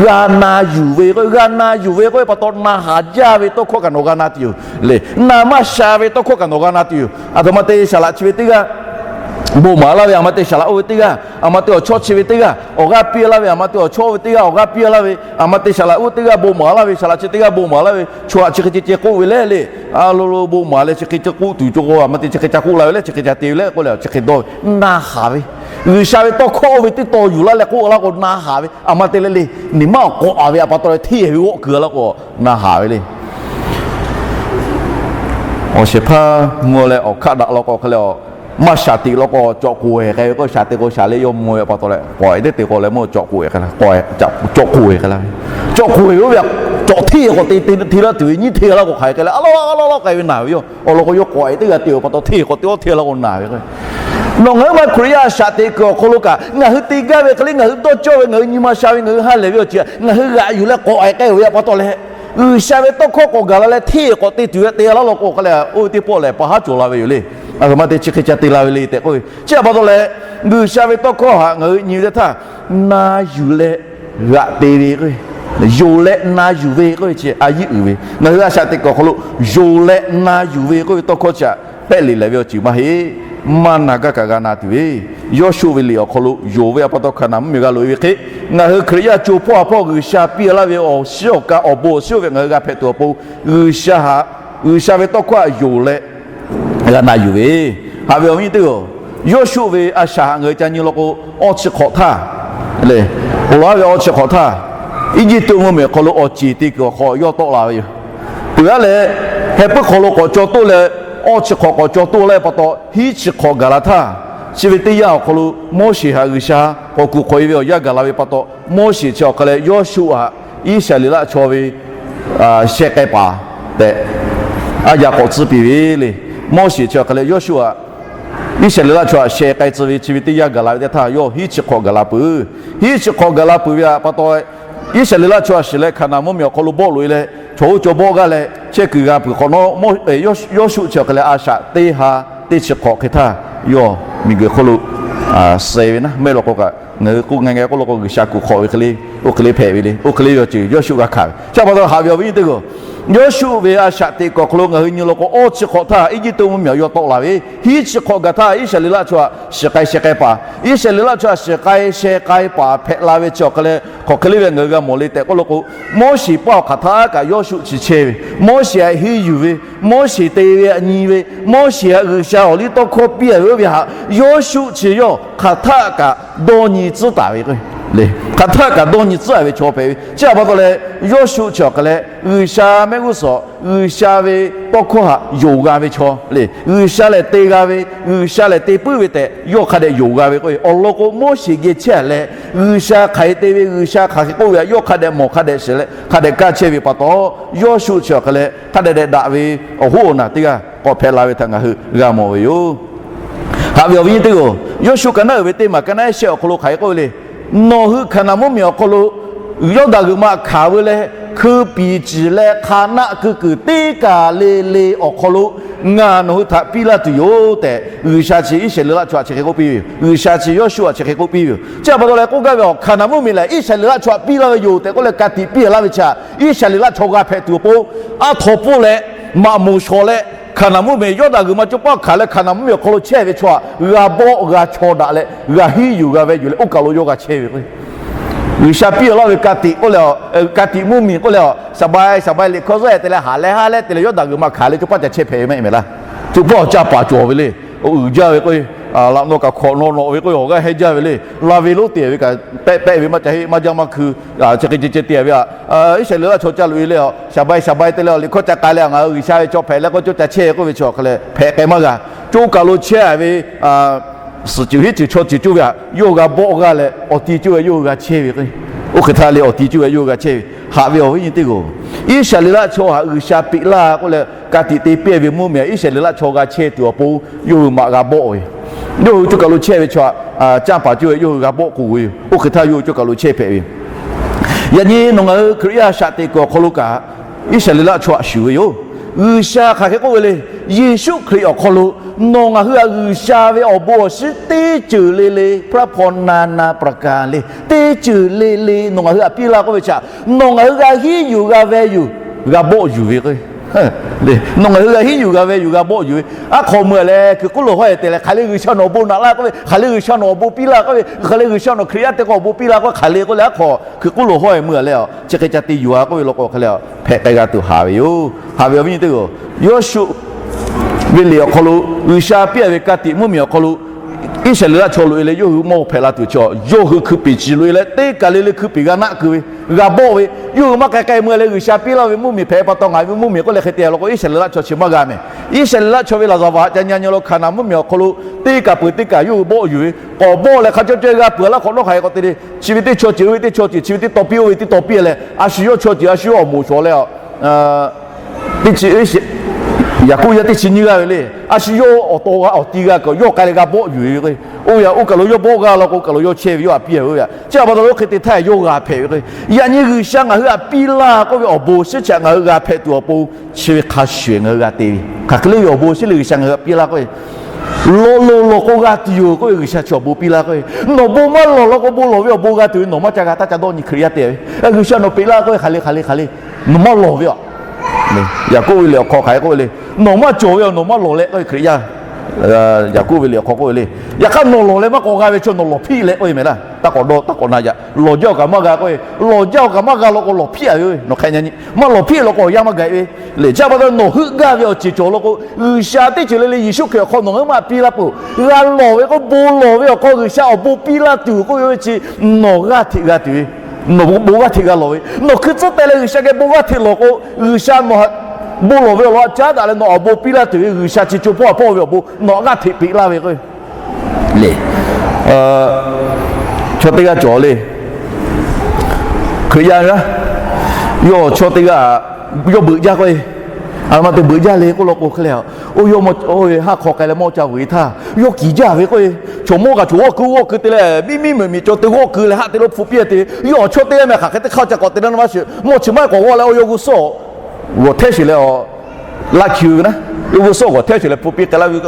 G'a na yuˬ ve k'oˆ ve, g'a na yuˬ ve k'oˆ ve pa taw, na haˍ jaˇ ve tawˇ hkawˇ kaꞈ nawˬ g'a na tuˬ yoˬ le. Na maˇ sha ve tawˇ hkawˇ kaꞈ nawˬ g'a na tuˬ yoˬ. Aˬ htoꞈ ma te shaˍ laꞈ chi ve teˇ g'aˇ bon maˍ laˇ ve, aˬ ma te shaˍ laꞈ oˇ ve teˇ g'aˇ, aˬ ma te awˬ chawˇ chi ve teˇ g'aˇ awˬ g'aˇ piˇ laˇ ve, aˬ ma te awˬ chawˇ oˇ ve teˇ g'aˇ awˬ g'aˇ piˇ laˇ ve, aˬ ma te shaˍ laꞈ oˇ teˇ g'aˇ bon maˍ laˇ ve, shaˍ laꞈ chi teˇ g'aˇ bon maˍ laˇ ve, chaw htaꞈ chi hk'e ceh ceh k'oˆ ve leh le. A lo lo bon maˍ leh chi hk'e ceh k'oˆ tuˬ cawˬ k'o, aˬ ma te chi hk'e ca k'oˆ la ve leh chi hk'e ca te ve leh k'oˆ leh chi hk'e dawˇ ve, na haˍ ve. G'uiˬsha ve tawˇ hkawˇ oˇ ve teˇ taw yuˬ laˇ leh k'oˆ laˇ k'o na haˍ ve. Aˬ ma te leh le, neˬ maˇ awˬ k'awꞈ a ve aꞈ pa taw leh hteˇ ve g'awˆ kuiˬ a laˇ k'o na haˍ ve le. Awˬ shehˍ hpaˇ mvuh leh awˬ hkaˆ daꞈ law k'o hk'e leh, maˇ shaˍ teꞈ law k'o cawꞈ k'oˍ ehˍ k'ai ve k'o, shaˍ te k'o shaˍ leh yawˇ mvuh ve aꞈ pa taw leh k'awꞈ ehˍ teˇ te k'o leh mawˇ cawꞈ k'oˍ ehˍ k'ai la, cawꞈ k'oˍ ehˍ k'ai la ve. Cawꞈ k'oˍ ehˍ oˇ ve aꞈ cawꞈ hteˇ k'awꞈ te te hteˇ laˇ tuˬ ve nyiˇ hteˇ laˇ k'o hk'aˬ hk'e k'ai leh a lawˉ a lawˉ a lawˉ k'ai ve naˬ ve yoˬ. Awˬ lawn k'o yawˇ k'awꞈ ehˍ teˇ g'aˇ te ve pa taw hteˇ k'awꞈ te awˇ hteˇ laˇ k'o naˬ ve k'o, nawˬ ngaˬ hui ma Hkriꞈ yaˇ a shaꞈ teꞈ kuiˬ awˬ hk'aw lo kaꞈ ngaˬ hui te gaˇ ve hk'e le, ngaˬ hui dawˇ cawˇ ve, ngaˬ hui nyi ma sha ve, ngaˬ hui ha lehˬ ve awˬ ceuˬ ngaˬ hui g'aꞈ yuˬ leh k'awꞈ ehˍ k'ai ve aꞈ pa taw leh, G'uiˬsha ve tawˇ hkawˇ k'awꞈ gaˬ la leh hteˇ k'awꞈ te tuˬ ve te laˇ law k'o hk'e leh, oˇ ve teˇ pawˆ lehˬ pa haˉ cawˬ la ve yoˬ le. Aˬ htoꞈ ma te chi hk'e ca te la ve le tehꞈ k'oˆ ve chi aꞈ pa taw leh, G'uiˬsha ve tawˇ hkawˇ htaꞈ ngaˬ hui nyi ve teˇ htaˇ, na yuˬ leh g'aꞈ te ve k'o, yonˍ leh na yuˬ ve k'oˆ ve chi a yiˉ uiˍ ve, ngaˬ hui a shaꞈ teꞈ kuiˬ awˬ hk'aw lo yonˍ leh na yuˬ ve k'oˆ ve tawˇ hkawˇ chi aꞈ pehˆ le lehˬ ve awˬ ceuˬ maˇ heˆ. Maˇ na gaˇ kaꞈ g'a na tuˬ ve, Yawˇshuˆ ve liꞈ awˬ hk'aw lo yonˍ ve aꞈ pa taw Hkaˍnanˍ mvuhˇmiˬ g'a loꞈ e ve hk'e, ngaˬ hui Hkriꞈ yaˇ co hpawˇ a hpawˇ G'uiˬsha piˇ laˇ ve awˬ shiˉ awˬ ka awˬ bon awˬ shiˉ oˇ ve ngaˬ hui g'a hpehꞈ tuˬ awˬ pon, G'uiˬsha htaꞈ, G'uiˬsha ve tawˇ hkawˇ htaꞈ yonˍ leh g'a na yuˬ ve, haꞈ ve awˬ viˉ teˇ-oˬ, Yawˇshuˆ ve a shaꞈ htaꞈ ngaˬ hui ca nyi law k'o, awˇ chi hk'awꞈ htaˇ le, ponˬ laˬ ve awˇ chi hk'awꞈ htaˇ, Eˇjiˇtuꞈ mvuhˇmiˬ awˬ hk'aw lo awˬ ceˬ te kuiˬ awˬ hk'aw yawˇ tawˆ la ve yoˬ. Peuˬ aˉ leh, heh puiˉ hk'aw lo k'awꞈ caw toˆ leh, awˇ chi hk'awꞈ k'awꞈ caw toˆ laˇ ve pa taw, hiˉ chi hk'awꞈ gaˬ la htaˇ, chi ve teˇ yanˇ awˬ hk'aw lo Moˉseˍ htaꞈ G'uiˬsha k'awꞈ kuˬ hk'awꞈ e ve awˬ yanˇ gaˬ la ve pa taw, Moˉseˍ chi awˬ hk'a leh Yawˇshuˆ htaꞈ Iˉsaˍreˍlaˆ chaw ve sheh k'ai paˍ tehꞈ a yaꞈ k'awꞈ tcuh piˇ ve le. Moˉseˍ chi awˬ hk'a leh Yawˇshuˆ htaꞈ Iˉsaˍreˍlaˆ chaw htaꞈ sheh k'ai tcuh ve chi ve teˇ yanˇ gaˬ la ve teˇ htaˇ, yawˇ hiˉ chi hk'awꞈ gaˬ la peuˬ. Hiˉ chi hk'awꞈ gaˬ la peuˬ ve aꞈ pa taw, Iˉsaˍreˍlaˆ chaw htaꞈ shiˍ leh Hkaˍnanˍ mvuhˇmiˬ awˬ hk'aw lo bawˆ loꞈ e leh, chaw oˇ chaw bawˆ g'aˇ leh chehˇ kuiˬ g'a peuˬ hk'awꞈ nawˉ, Yawˇshuˆ chi awˬ hk'a leh a shaꞈ teˇ ha teˇ chi hk'awꞈ hk'e htaˇ, yawˇ miˬguiˬ hk'oˆ lo suh ve naˉ mehˆ law k'o kaꞈ, ngaˬ hui k'oˆ ngaˬ ngaˬ k'oˆ law k'o G'uiˬsha kuˬ hk'awꞈ ve hk'e le, oˇ hk'e le hpehꞈ ve le. Oˇ hk'e le ve awˬ ceuˬ Yawˇshuˆ g'a hkanˍ ve chi aꞈ pa taw haꞈ ve awˬ viˉ nyi teˇ g'aˇ, Yawˇshuˆ ve a shaꞈ teꞈ kuiˬ awˬ hk'aw lo ngaˬ hui nyi law k'o, awˇ chi hk'awꞈ htaˇ Eˇjiˇtuꞈ mvuhˇmiˬ awˬ yawˇ tawˆ la ve, hiˉ chi hk'awꞈ gaˬ htaˇ Iˉsaˍreˍlaˆ chaw htaꞈ shiˍ k'ai sheh k'ai paˍ, Iˉsaˍreˍlaˆ chaw htaꞈ shiˍ k'ai sheh k'ai paˍ hpehꞈ la ve chi awˬ hk'a leh, hk'aˬ hk'e le ve ngaˬ hui g'a mawˬ le tehꞈ k'oˆ law k'o, Moˉseˍ paˇ awˬ hk'aˬ htaˇ kaꞈ Yawˇshuˆ chi chehˇ ve, Moˉseˍ htaꞈ henˇ yuˬ ve, Moˉseˍ te ve htaꞈ nyi ve, Moˉseˍ htaꞈ G'uiˬsha awˬ liˇ tawˇ hkawˇ piˇ a ve oˇ ve htaꞈ Yawˇshuˆ chi yawˇ hk'aˬ htaˇ kaꞈ dawˇ nyi tcuhˉ taˍ ve k'o, hk'aˬ htaˇ kaꞈ dawˇ nyi tcuhˉ a ve chaw hpehꞈ ve chi aꞈ pa taw leh, Yawˇshuˆ chi awˬ hk'a leh G'uiˬsha mehˆ g'uˇ suhˍ G'uiˬsha ve tawˇ hkawˇ htaꞈ yonˍ g'a ve chaw le, G'uiˬsha lehˬ te g'a ve, G'uiˬsha lehˬ te puiˉ ve tehꞈ yawˇ hk'a dehꞈ yonˍ g'a ve k'o, awˬ lawn k'o Moˉseˍ geh chehˇ a leh G'uiˬsha hk'aˬ hk'e te ve, G'uiˬsha hk'aˬ hk'e k'oˆ ve htaꞈ yawˇ hk'a dehꞈ mawˬ hk'a dehꞈ shiˍ leh hk'a dehꞈ kaˇ chehˇ ve pa taw, Yawˇshuˆ chi awˬ hk'a leh hk'a dehꞈ dehꞈ daꞈ ve awˬ hoˉ awˬ naˬ teˇ g'aˇ k'awꞈ hpehꞈ la ve htaꞈ ngaˬ hui g'a mawˬ ve yoˬ. Haꞈ ve awˬ viˉ nyi teˇ g'aˇ, Yawˇshuˆ ka naˉ uiˍ ve teˇ maˬ ka naˉ ehˉ shehˆ awˬ hk'aw lo hk'aˬ hk'e k'oˆ ve le. Nawˬ hui Hkaˍnanˍ mvuhˇmiˬ awˬ hk'aw lo Yawˇdanˍ g'uiˬ ma hkanˍ veu leh, hkui piˍ ciˍ leh hk'a naˆ keu kuiˬ teˇ kaˬ le le awˬ hk'aw lo ngaˬ nawˬ hui htaꞈ piˇ laˇ tuˬ yoˬ tehꞈ, G'uiˬsha chi Iˉsaˍreˍlaˆ chaw htaꞈ chi hk'e k'oˆ piˇ ve yoˬ. G'uiˬsha chi Yawˇshuˆ htaꞈ chi hk'e k'oˆ piˇ ve yoˬ. Chi aꞈ pa taw leh k'oˆ gaˇ ve, Hkaˍnanˍ mvuhˇmiˬ lehˬ Iˉsaˍreˍlaˆ chaw htaꞈ piˇ laˇ ve yoˬ tehꞈ k'oˆ leh ka tiꞈ piˇ laˇ ve chi aꞈ, Iˉsaˍreˍlaˆ chaw g'a hpehꞈ tuˬ awˬ pon, aˉ htaw pfuhˇ leh, maꞈ moˍ shawˍ leh, Hkaˍnanˍ mvuhˇmiˬ Yawˇdanˍ g'uiˬ ma coˇ paˇ hkanˍ leh Hkaˍnanˍ mvuhˇmiˬ awˬ hk'aw lo chehˇ ve chaw htaꞈ g'a bawˆ g'a chaw daꞈ leh g'a hiˉ yuˬ g'a ve yoˬ leh oˇ kaˬ lo yawˇ g'a chehˇ ve k'o, G'uiˬsha piˇ laˇ ve ka tiꞈ k'oˆ leh, ka tiꞈ mvuhˇmiˬ k'oˆ leh, saˍbai saˍbai liꞈ hkawˇ zaˇ te leh haꞈ leh haˉ leh te leh Yawˇdanˍ g'uiˬ ma hkanˍ leh coˇ paˇ ca chehˇ hpehꞈ ve maˇ heˆ mehˍ laˇ. Coˇ paˇ awˬ caˇ paˍ cawˬ ve le. Uiˍ jaˇ ve k'o, laꞈ naw kaꞈ hkawꞈ naw nawꞈ ve k'o, awˬ g'aˇ heh jaˇ ve le. La ve lonˉ te ve kaꞈ pehˆ pehˆ ve maˇ ca heˆ, maˇ jaˇ maˇ hkui, chi hk'e ceh ceh te ve aꞈ, Iˉsaˍreˍlaˆ chaw ca loꞈ e leh, saˍbai saˍbai te leh awˬ liꞈ hkawˇ ca k'ai leh ngaˬ hui G'uiˬsha ve chaw hpehꞈ leh k'oˆ coˇ ca chehˇ k'oˆ ve chi awˬ hk'a leh hpehꞈ k'ai maˇ g'a. Coˇ kaˬ lo chehˇ ve suhˍ ceuˬ hiˉ ceuˬ chaw ceuˬ coˇ ve aꞈ yawˇ g'a bawˆ g'a leh awˬ ti coˇ ve yawˇ hui g'a chehˇ ve k'o, Oˇ hk'e htaˇ lehˬ, awˬ ti cuˇ ve yawˇ hui g'a chehˇ ve. Haꞈ ve awˬ viˉ nyi teˇ hpaˍ-oˬ, Iˉsaˍreˍlaˆ chaw htaꞈ G'uiˬsha peꞈ laˇ k'oˆ leh ka tiꞈ te piˇ ve mvuhˇmiˬ, Iˉsaˍreˍlaˆ chaw g'a chehˇ tuˬ awˬ pon yawˇ hui maꞈ g'a bawˆ ve. Yawˇ hui cawˬ kaˬ lo chehˇ ve chaw htaꞈ canˇ paˍ cuˇ ve yawˇ hui g'a bawˆ k'o ve yoˬ. Oˇ hk'e htaˇ yawˇ hui cawˬ kaˬ lo chehˇ hpehꞈ ve. Yaꞈ nyi nawˬ ngaˬ hui Hkriꞈ yaˇ shaꞈ teꞈ kuiˬ awˬ hk'aw lo kaꞈ, Iˉsaˍreˍlaˆ chaw htaꞈ shuˍ ve yoˬ. G'uiˬsha hk'aˬ hk'e k'oˆ ve le. Yeˍsuˆ Hkriꞈ awˬ hk'aw lo nawˬ ngaˬ hui htaꞈ G'uiˬsha ve awˬ bon awˬ shiˍ teˇ ceuˬ le le, พระพรนานาประการ le, teˇ ceuˬ le le nawˬ ngaˬ hui htaꞈ piˇ laˇ k'oˆ ve chi, nawˬ ngaˬ hui g'a hiˉ yuˬ g'a ve yuˬ, g'a bawˆ yuˬ ve k'o, nawˬ ngaˬ hui g'a hiˉ yuˬ g'a ve yuˬ g'a bawˆ yuˬ ve. Aˉ hk'aw meuˇ leh hkui k'oˆ lo hawˉ-e te leh, hk'aˬ le G'uiˬsha nawˬ awˬ bon naꞈ laˇ k'oˆ ve, hk'aˬ le G'uiˬsha nawˬ awˬ bon piˇ laˇ k'oˆ ve, hk'aˬ le G'uiˬsha nawˬ Hkriꞈ yaˇ teˇ hk'awꞈ awˬ bon piˇ laˇ k'oˆ ve, hk'aˬ le k'oˆ leh aˉ hk'aw hkui k'oˆ lo hawˉ-e meuˇ leh, chi hk'e ca te yuˬ-a k'oˆ ve law k'o hk'e leh, hpehꞈ k'ai g'a tuˬ haˍ ve yoˬ. Haꞈ ve awˬ viˉ nyi teˇ hpaˍ-oˬ, Yoˇsuˆ ve liꞈ awˬ hk'aw lo G'uiˬsha piˇ-a ve ka tiꞈ mvuhˇmiˬ awˬ hk'aw lo Iˉsaˍreˍlaˆ chaw loꞈ-e leh yawˇ hui mawˇ hpehꞈ la tuˬ chi, yawˇ hui hkui peˍ ciˍ loꞈ-e leh teˇ kaˬ le le hkui peˍ g'a naˆ keu ve, g'a bawˆ ve, yawˇ hui maˇ k'ai k'ai meuˇ leh G'uiˬsha piˇ laˇ ve mvuhˇmiˬ hpehꞈ pa taw ngaˬ ve mvuhˇmiˬ k'oˆ leh hk'e te law k'o, Iˉsaˍreˍlaˆ chaw chi maˇ g'a mehˍ. Iˉsaˍreˍlaˆ chaw ve laˍzaˍvaˍ ca nyi nyi lo Hkaˍnanˍ mvuhˇmiˬ awˬ hk'aw lo teˇ kaˬ peuˬ teˇ kaˬ yawˇ hui bawˆ yuˬ ve, k'awꞈ bawˆ leh hk'a caw caw g'a peuˬ laˇ hk'awꞈ nawˉ hk'aˬ hk'e k'awꞈ te le. Chi ve teˇ chaw ceuˬ, oˇ ve teˇ chaw ceuˬ, chi ve teˇ taw piˇ, oˇ ve teˇ taw piˇ leh, a shu yawˇ chaw ceuˬ a shu yawˇ awˬ moˍ shawˍ leh, teˇ chi, Yaˍkoˆ yaˇ teˇ chi nyiˇ g'aˇ ve le. A shu yawˇ awˬ taw g'a awˬ ti g'a kaꞈ yawˇ k'ai leh g'a bawˆ yuˬ ve k'o, oˇ ve aꞈ oˇ kaˬ lo yawˇ bawˆ g'a law k'o, oˇ kaˬ lo yawˇ chehˇ ve yawˇ htaꞈ piˇ ve oˇ ve aꞈ. Chi a pa taw lo hk'e te htaˇ yawˇ g'a hpehꞈ ve k'o, yaꞈ nyi G'uiˬsha ngaˬ hui htaꞈ piˇ laˇ k'oˆ ve awˬ bon shiˉ chi htaꞈ ngaˬ hui g'a hpehꞈ tuˬ awˬ pon, chi ve hk'a shuˍ ngaˬ hui g'a te ve. Hk'aˬ hk'e le ve awˬ bon shiˉ le G'uiˬsha ngaˬ hui htaꞈ piˇ laˇ k'oˆ ve, lawˬ lawˬ lawˬ k'o g'a tuˬ yoˬ k'oˆ ve G'uiˬsha chi awˬ bon piˇ laˇ k'oˆ ve, nawˬ bon maˇ lawˬ law k'o bon lawˬ ve awˬ bon g'a tuˬ ve nawˬ maˇ ca g'a taˇ ca dawˇ nyi Hkriꞈ yaˇ te ve. G'uiˬsha nawˬ peꞈ laˇ k'oˆ ve hk'aˬ le hk'aˬ le hk'aˬ le, nawˬ maˇ lawˬ ve aꞈ. Yaˍkoˆ ve liꞈ awˬ hk'aw hk'aˬ hk'e k'oˆ ve le, nawˬ maˇ cawˬ ve aꞈ nawˬ maˇ lawˬ leh k'oˆ ve Hkriꞈ yaˇ. Yaˍkoˆ ve liꞈ awˬ hk'aw k'oˆ ve le, yaꞈ hk'aˇ nawˬ lawˬ leh maˇ k'awꞈ g'a ve chaw nawˬ lawˬ hpiˆ leh k'oˆ ve mehˍ laˇ. Taˇ k'awꞈ dawˇ taˇ k'awꞈ na yaꞈ, lawˬ jaˇ-oˬ kaꞈ maˇ g'a k'oˆ ve, lawˬ jaˇ-oˬ kaꞈ maˇ g'a law k'o lawˬ hpiˆ-a ve, nawˬ hk'e nyi maˇ lawˬ hpiˆ law k'o awˬ yanˇ maˇ gaˬ-e ve. Lehˬ chi a pa taw nawˬ heuˆ gaˇ ve awˬ ceuˬ cawˬ law k'o, G'uiˬsha teˇ ceuˬ le le Yeˍsuˆ Hkriꞈ awˬ hk'aw nawˬ ngaˬ hui maˇ piˇ laˇ peuˬ. G'a lawˬ ve k'o bon lawˬ ve awˬ hk'aw G'uiˬsha awˬ bon piˇ laˇ tuˬ k'oˆ ve chi, nawˬ g'aˇ hteꞈ g'a tuˬ ve, nawˬ bon g'aˇ hteꞈ g'a lawˬ ve, nawˬ hkui tcuhˉ teh leh G'uiˬsha geh bon g'aˇ hteꞈ lawˬ k'o, G'uiˬsha nawˬ htaꞈ bon lawˬ ve awˬ lawn htaꞈ caˉ daꞈ leh nawˬ awˬ bon piˇ laˇ tuˬ ve G'uiˬsha chi co hpawˇ htaꞈ hpawˇ ve awˬ bon nawˬ g'aˇ hteꞈ peꞈ laˇ ve k'o, lehˬ, chaw teˇ g'aˇ cawˬ le, Hkriꞈ yaˇ g'aˇ, yawˇ chaw teˇ g'aˇ, yawˇ beuꞈ jaˇ k'oˆ-e, a ma te beuꞈ jaˇ le k'oˆ law k'o hk'e leh, oˇ yawˇ haˆ hk'aw k'ai leh mawˇ ca vuiˬ htaˇ yawˇ kiˍ jaˇ ve k'oˆ-e. Chaw mawˇ kaꞈ chaw g'awˆ keu g'awˆ keu te leh miˇ miˇ meuꞈ miˬ cawˬ te g'awˆ keu leh haˆ te lo hpfuhˇ piˇ-a te ve, yawˇ awˬ chawˇ teˇ g'aˇ meh hk'aˬ hk'e teˇ hk'aˇ ca k'awꞈ te na na maˇ shiˍ, mawˇ chi maˇ heˆ k'awꞈ g'awˆ leh oˇ yawˇ g'uˇ suhˍ g'awˬ hteˇ sheˍ leh laꞈ hkiˬ ve naˉ, yawˇ g'uˇ suhˍ g'awˬ hteˇ sheˍ leh hpfuhˇ piˇ k'ai laˇ ve,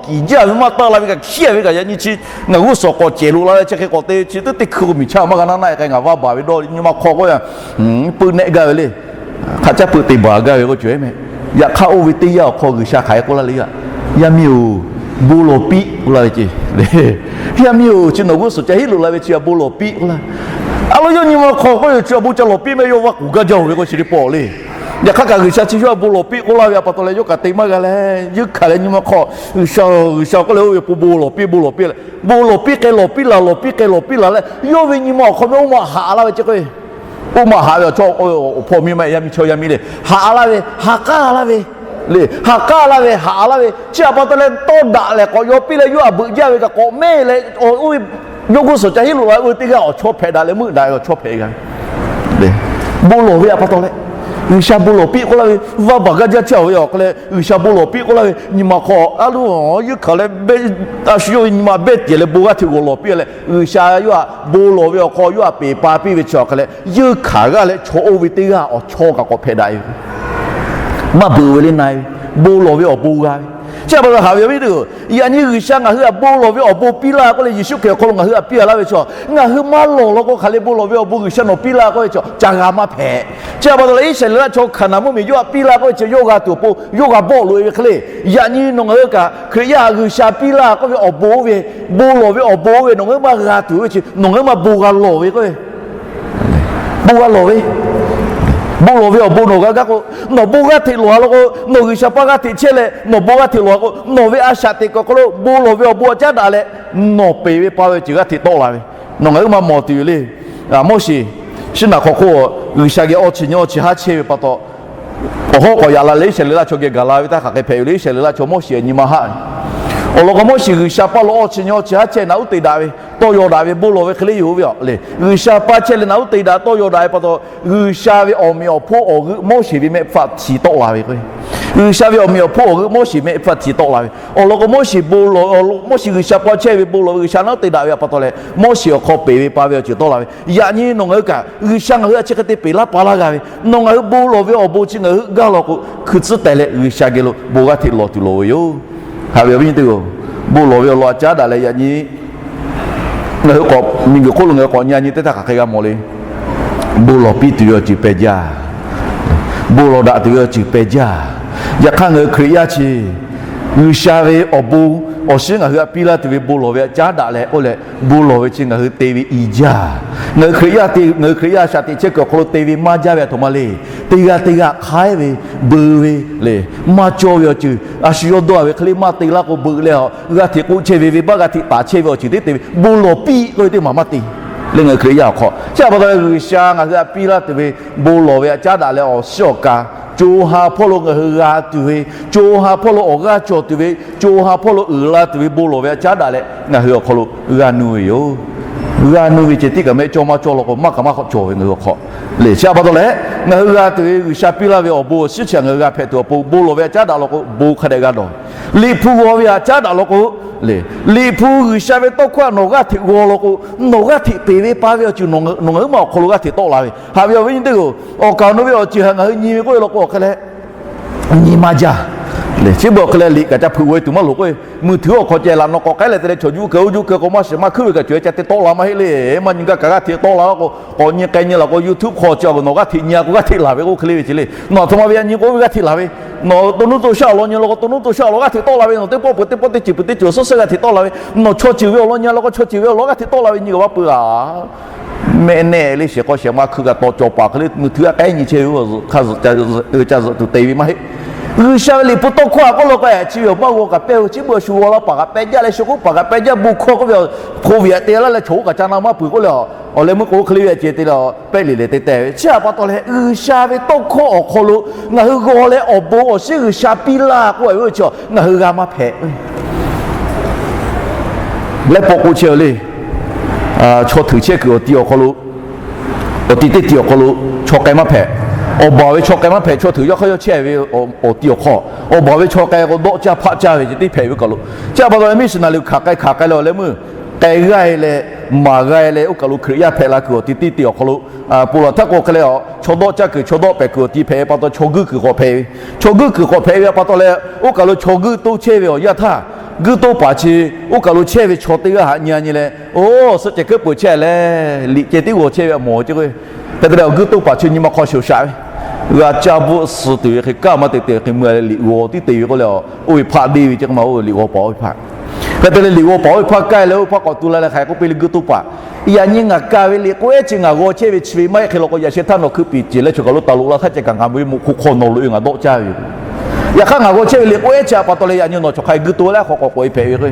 kiˍ jaˇ ve maˇ taˇ la ve kaꞈ hkiˉ ve kaꞈ yaꞈ nyi chi ngaˬ g'uˇ suhˍ k'awꞈ cehˬ loꞈ la leh chi hk'e k'awꞈ te chi teˇ teˇ hkui miˬ chaˇ maˇ g'a naˉ naˆ-e k'ai ngaˬ vaˇ baˬ ve dawˇ nyi ma hk'aw k'oˆ yaˇ, puiˉ nehˆ gaˇ ve le. Hk'aˬ caˉ puiˉ te baˬ gaˇ ve k'oˆ cawˬ-e mehˍ. Yaꞈ hk'aˇ oˇ ve teˇ yanˇ awˬ hk'aw G'uiˬsha hk'aˬ hk'e k'oˆ laˇ le yaˇ, yaˇ miˇ-oˬ, bon lawˬ piˆ k'oˆ laˇ ve ce. Yaˇ miˇ-oˬ, chi nawˬ g'uˇ suhˍ ca hiˉ loꞈ la ve chi bon lawˬ piˆ k'oˆ laˇ. A lo yawˇ nyi ma hk'aw k'oˆ ve chi bon ca lawˬ piˆ mehˍ yawˇ vaˇ k'oˍ gaˇ jaˇ-oˬ ve k'o chi teˇ pawˆ le. Yaꞈ hk'aˇ kaꞈ G'uiˬsha chi yawˇ bon lawˬ piˆ k'oˆ laˇ ve a pa taw leh yawˇ kaꞈ te maˇ g'a leh, yawˇ hkanˍ leh nyi ma hk'aw G'uiˬsha, G'uiˬsha k'oˆ leh oˇ ve bon lawˬ piˆ bon lawˬ piˆ leh, bon lawˬ piˆ k'ai lawˬ piˆ laˬ lawˬ piˆ k'ai lawˬ piˆ laˬ leh yawˇ ve nyi ma awˬ hk'aw meh oˇ ma haꞈ laˇ ve ce k'o, oˇ ma haꞈ ve awˬ chaw, awˬ hpawˇ miˇ ma yaˇ miˇ chaw yaˇ miˇ le, haꞈ laˇ ve, ha k'aˉ laˇ ve le, ha k'aˉ laˇ ve, haꞈ laˇ ve chi a pa taw leh tawˇ daꞈ lehˬ k'awꞈ yaw piˇ leh yawˇ htaꞈ beuꞈ jaˇ ve kaꞈ k'awꞈ mehˆ leh, oˇ ve yawˇ g'uˇ suhˍ ca hiˉ loꞈ la ve oˇ ve teˇ g'aˇ awˬ chawˇ hpehꞈ daꞈ leh meuˆ daꞈ ve awˬ chawˇ hpehꞈ g'a ve. Bon lawˬ ve a pa taw leh, G'uiˬsha bon lawˬ piˆ k'oˆ laˇ ve, vaˇ baˬ gaˇ jaˇ chehˇ-a ve awˬ hk'e leh G'uiˬsha bon lawˬ piˆ k'oˆ laˇ ve nyi ma hk'aw a loˬ yawˇ hkanˍ leh, a shu yawˇ ve nyi ma behˇ tiˍ leh bon g'aˇ hteꞈ g'awˬ lawˬ piˇ leh G'uiˬsha yawˇ htaꞈ bon lawˬ ve awˬ hk'aw yawˇ htaꞈ peˬ pa piˇ ve chi awˬ hk'e leh yawˇ hkanˍ g'aˇ leh chaw oˇ ve teˇ g'aˇ awˬ chawˇ kaꞈ k'awꞈ hpehꞈ daꞈ ve maˇ beuꞈ ve le na ve, bon lawˬ ve awˬ bon g'a ve. Chi a pa taw haꞈ ve awˬ viˉ teˇ hpaˍ-oˬ, yaꞈ nyi G'uiˬsha ngaˬ hui htaꞈ bon lawˬ ve awˬ bon piˇ laˇ k'oˆ leh Yeˍsuˆ Hkriꞈ awˬ hk'aw lo ngaˬ hui htaꞈ piˇ a laˇ ve chi, ngaˬ hui maˇ lawˬ law k'o hk'aˬ le bon lawˬ ve awˬ bon G'uiˬsha nawˬ piˇ laˇ k'oˆ ve chi ca g'a maˇ hpehꞈ. Chi a pa taw leh Iˉsaˍreˍlaˆ chaw Hkaˍnanˍ mvuhˇmiˬ yawˇ htaꞈ piˇ laˇ k'oˆ ve chi yawˇ g'a tuˬ awˬ pon yawˇ g'a bawˆ loꞈ-e ve hk'e le. Yaꞈ nyi nawˬ ngaˬ hui kaꞈ Hkriꞈ yaˇ G'uiˬsha piˇ laˇ k'oˆ ve awˬ bon oˇ ve, bon lawˬ ve awˬ bon oˇ ve nawˬ ngaˬ hui maˇ g'a tuˬ ve chi nawˬ ngaˬ hui maˇ bon g'a lawˬ ve k'oˆ ve bon g'a lawˬ ve, bon lawˬ ve awˬ bon nawˬ g'a gaˇ k'o, nawˬ bon g'aˇ hteꞈ lawˬ-a law k'o, nawˬ G'uiˬsha paˇ g'aˇ hteꞈ chehˇ leh nawˬ bon g'aˇ hteꞈ lawˬ-a k'o, nawˬ ve a shaꞈ teꞈ kuiˬ awˬ hk'aw lo bon lawˬ ve awˬ bon a caˉ daꞈ leh, nawˬ peˬ ve pa ve ceuˬ g'aˇ hteꞈ tawˆ la ve, nawˬ ngaˬ hui maˇ mawˬ tuˬ yoˬ le. Moˉseˍ, Siˉnaˍ hk'aw hk'oˆ G'uiˬsha geh awˇ chi nyi awˇ chi haˉ chehˇ ve pa taw, awˬ hawˉ k'awꞈ yaꞈ la leh Iˉsaˍreˍlaˆ chaw geh gaˬ la ve htaˇ hk'aˬ hk'e hpehꞈ ve le. Iˉsaˍreˍlaˆ chaw Moˉseˍ nyi ma haˆ ve awˬ lawn k'o, Moˉseˍ G'uiˬsha paˇ lo awˇ chi nyi awˇ chi haˉ chehˇ naꞈ uˉ te daꞈ ve, tawˇ yaw daꞈ ve bon lawˬ ve hk'e le yoˬ ve aˬ le. G'uiˬsha paˇ chehˇ leh naˬ uˉ te daꞈ tawˇ yaw daꞈ ve pa taw, G'uiˬsha ve awˬ meꞈ awˬ hponˇ awˬ g'euˆ Moˉseˍ ve mehˆ hpfuhˇ hti tawˆ la ve k'o, G'uiˬsha ve awˬ meꞈ awˬ hponˇ awˬ g'euˆ Moˉseˍ mehˆ hpfuhˇ hti tawˆ la ve awˬ lawn k'o, Moˉseˍ bon lawˬ, Moˉseˍ G'uiˬsha paˇ chehˇ ve bon lawˬ ve G'uiˬsha naˬ uˉ te daꞈ ve pa taw leh, Moˉseˍ awˬ hk'aw peˬ ve pa ve awˬ ceuˬ tawˆ la ve. Yaꞈ nyi nawˬ ngaˬ hui kaꞈ G'uiˬsha ngaˬ hui htaꞈ chi hk'e te peˬ laˇ pa laˇ g'a ve, nawˬ ngaˬ hui bon lawˬ ve awˬ bon chi ngaˬ hui gaˇ law k'o, hkui tcuhˉ teh leh G'uiˬsha geh lo bon g'aˇ hteꞈ lawˬ tuˬ loˍ ve yoˬ. Haꞈ ve awˬ viˉ nyi teˇ-oˬ, bon lawˬ ve awˬ lawn a caˉ daꞈ leh yaꞈ nyi ngaˬ hui k'awꞈ miˬguiˬ hk'oˆ lo ngaˬ hui k'awꞈ nyi nyi teˇ htaˇ hk'aˬ hk'e g'a mawˬ le. Bon lawˬ piˇ tuˬ ve awˬ ceuˬ peh jaˇ. Bon lawˬ daꞈ tuˬ ve awˬ ceuˬ peh jaˇ. Yaꞈ hk'aˇ ngaˬ hui Hkriꞈ yaˇ chi G'uiˬsha ve awˬ bon awˬ shinˉ ngaˬ hui htaꞈ piˇ laˇ tuˬ ve bon lawˬ ve htaꞈ caˉ daꞈ leh k'oˆ leh, bon lawˬ ve chi ngaˬ hui te ve i jaˇ. Ngaˬ hui Hkriꞈ yaˇ te, ngaˬ hui Hkriꞈ yaˇ shaꞈ teꞈ chehˇ kuiˬ awˬ hk'aw lo te ve maˇ jaˇ ve aˬ htoꞈ ma le. Teˇ g'aˇ teˇ g'aˇ hk'aiˉ ve, beu ve le, maˇ cawˇ ve awˬ ceuˬ a shu yawˇ dawˇ ve hk'e le maˇ te laˇ k'o, beuꞈ leh a g'aˇ hteꞈ k'oˆ chehˇ ve, venˇbaˆ g'aˇ hteꞈ taˍ chehˇ ve awˬ ceuˬ teˇ te ve bon lawˬ piˇ k'oˆ ve teˇ maˬ maˇ te le. Ngaˬ hui Hkriꞈ yaˇ awˬ hk'aw chi a pa taw G'uiˬsha ngaˬ hui htaꞈ piˇ laˇ tuˬ ve bon lawˬ ve htaꞈ caˉ daꞈ leh awˬ shiˉ awˬ ka co ha hpawˇ lo ngaˬ hui g'a tuˬ ve, co ha hpawˇ lo awˬ g'aˇ cawˬ tuˬ ve, co ha hpawˇ lo uiˍ la tuˬ ve bon lawˬ ve htaꞈ caˉ daꞈ leh ngaˬ hui awˬ hk'aw lo g'a nuˇ ve yoˬ. G'a nuˇ ve ceh tiˉ kaꞈ mehˆ cawˇ maˇ cawˇ law k'o, maˇ kaꞈ maˇ hk'awꞈ cawˬ ve ngaˬ hui awˬ hk'aw le. Chi a pa taw leh, ngaˬ hui g'a tuˬ ve G'uiˬsha piˇ laˇ ve awˬ bon awˬ shinˉ chi htaꞈ ngaˬ hui g'a hpehꞈ tuˬ awˬ pon bon lawˬ ve htaꞈ caˉ daꞈ law k'o, bon hk'a dehꞈ g'a dawˬ. Liꞈ hpu g'aw ve htaꞈ caˉ daꞈ law k'o le, Liꞈ hpu G'uiˬsha ve tawˇ hkawˇ htaꞈ nawˬ g'aˇ hteꞈ g'aw law k'o, nawˬ g'aˇ hteꞈ peˬ ve pa ve awˬ ceuˬ nawˬ ngaˬ hui ma awˬ hk'aw lo g'aˇ hteꞈ tawˆ la ve. Haꞈ ve awˬ viˉ nyi teˇ-oˬ, awˬ kaˍ awˬ nu ve awˬ ceuˬ htaꞈ ngaˬ hui nyi ve k'oˆ ve law k'o, awˬ hk'e leh nyi maˇ jaˇ le. Chi beuꞈ awˬ hk'e leh liꞈ kaꞈ ca hpeuꞈ g'aw e tuˬ maˇ loˍ k'o, mui htuiˍ awˬ hk'aw ceh laꞈ nawˬ k'awꞈ k'ai leh te leh chaw juˇ keu oˇ juˇ keu k'o maˇ shiˍ maˇ hkuiˉ ve kaꞈ cawˬ e ca te tawˆ la maˇ heˆ le. Maˇ nyi gaˇ kaꞈ g'aˇ hteꞈ tawˆ la k'o, k'awꞈ nyi k'ai nyi laˬ k'o YouTube hk'aw ceh nawˬ g'aˇ hteꞈ nyi a k'o g'aˇ hteꞈ laˬ ve k'oˆ hk'e le ve ce le. Nawˬ aˬ htoꞈ ma ve a nyi k'o ve g'aˇ hteꞈ laˬ ve, nawˬ to nuˇ to shaˆ awˬ lawn nyi law k'o to nuˇ to shaˆ awˬ lawn g'aˇ hteꞈ tawˆ la ve, nawˬ teˇ pawˆ peuˬ teˇ pawˆ teˇ ceuˬ peuˬ teˇ ceuˬ awˬ suhˉ suhˉ g'aˇ hteꞈ tawˆ la ve, nawˬ chaw ceuˬ ve awˬ lawn nyi law k'o chaw ceuˬ ve awˬ lawn g'aˇ hteꞈ tawˆ la ve nyi kaꞈ maˇ peuˬ a. Mehˆ nehˆ le shehˍ hk'aw shehˍ ma hkui kaꞈ tawˍ cawˬ paˍ hk'e le mui htuiˍ a k'ai nyi chehˇ ve, ca zuhꞈ tuˬ te ve maˇ heˆ. G'uiˬsha ve Liꞈ hpu tawˇ hkawˇ htaꞈ k'oˆ law k'o, chi ve awˬ maˇ g'aw kaꞈ pehˇ ve, chi beuꞈ shu g'aw la paˍ kaꞈ pehˇ jaˇ leh shu k'oˆ paˍ kaꞈ pehˇ jaˇ, bon hkawˇ k'oˆ ve COVID htaꞈ te laˇ leh chaw oˇ kaꞈ ca na maˇ peuˬ k'oˆ leh, awˬ leh meuˇ k'o hk'e le ve a ceh te leh pehˇ le le te teh ve. Chi a pa taw leh G'uiˬsha ve tawˇ hkawˇ awˬ hk'aw lo ngaˬ hui g'aw leh awˬ bon awˬ shinˉ G'uiˬsha piˇ laˇ k'oˆ ve chi ngaˬ hui g'a maˇ hpehꞈ. Leh pawˆ k'o chehˇ le, chaw hteuꞈ chehˇ kuiˬ awˬ ti awˬ hk'aw lo, awˬ ti teˇ ti awˬ hk'aw lo chaw k'ai maˇ hpehꞈ. Awˬ baˬ ve chaw k'ai maˇ hpehꞈ. Chaw hteuꞈ yawˇ hk'aˇ yawˇ chehˇ ve awˬ ti awˬ hk'aw, awˬ baˬ ve chaw k'ai k'o dawˆ caˇ hpaˆ caˇ ve ceh tiˉ hpehꞈ ve oˇ kaˬ lo. Chi a pa taw leh miˇ shiˍ naˍ liꞈ hkanˍ k'ai hkanˍ k'ai leh awˬ leh meuˇ k'ai g'aˇ e leh maˍ g'aˇ e leh oˇ kaˬ lo Hkriꞈ yaˇ hpehꞈ la kuiˬ awˬ ti teˇ ti awˬ hk'aw lo, ponˬ laˬ htaˇ k'o hk'e leh a, chaw dawˆ caˇ kuiˬ chaw dawˆ pehˍ kuiˬ awˬ ti hpehꞈ ve pa taw chaw guiˇ kuiˬ k'awꞈ hpehꞈ ve. Chaw guiˇ kuiˬ k'awꞈ hpehꞈ ve a pa taw leh, oˇ kaˬ lo chaw guiˇ toˇ chehˇ ve awˬ yanˇ htaˇ, guiˇ toˇ paˍ chi oˇ kaˬ lo chehˇ ve chaw teˇ g'aˇ htaꞈ nyi a nyi leh, oˇ suhˆ ceh keuˉ peuˬ chehˇ leh liꞈ ceh tiˉ g'aw chehˇ ve a mawˬ ce k'o, hk'e te leh awˬ guiˇ toˇ paˍ chi nyi ma hk'aw shoˍ shaꞈ ve, g'a caˇ bvuhˆ suh tuˬ ve hk'e kaˇ maˇ te te hk'e mui a leh liꞈ g'aw tiˉ te ve k'oˆ leh, oˇ ve hpaˆ deˇ ve ce k'o ma oˇ ve liꞈ g'aw paˍ oˇ ve hpaˆ. Hk'e te leh liꞈ g'aw paˍ oˇ ve hpaˆ kaˇ leh oˇ hpaˆ k'awꞈ tu la leh hk'aˬ hk'e k'oˆ piˇ le guiˇ toˇ paˍ, yaꞈ nyi ngaˬ kaˇ ve liꞈ k'oˆ ehˉ chi ngaˬ g'aw chehˇ ve chi ve maˇ heˆ hk'e law k'o, yaꞈ sheh htaˇ nawˬ hkui piˍ ciˬ leh chaw kaˬ lo taˍ loꞈ la htaˇ ceh kaꞈ ngaˬ ve moꞈ hk'oˆ hk'aw nawˬ loꞈ e ngaˬ dawˆ caˇ ve yoˬ. Yaꞈ hk'aˇ ngaˬ g'aw chehˇ ve liꞈ k'oˆ ehˉ chi a pa taw leh yaꞈ nyi nawˬ chaw hk'a guiˇ toˇ leh hk'aw k'awꞈ k'oꞈ e hpehꞈ ve k'o,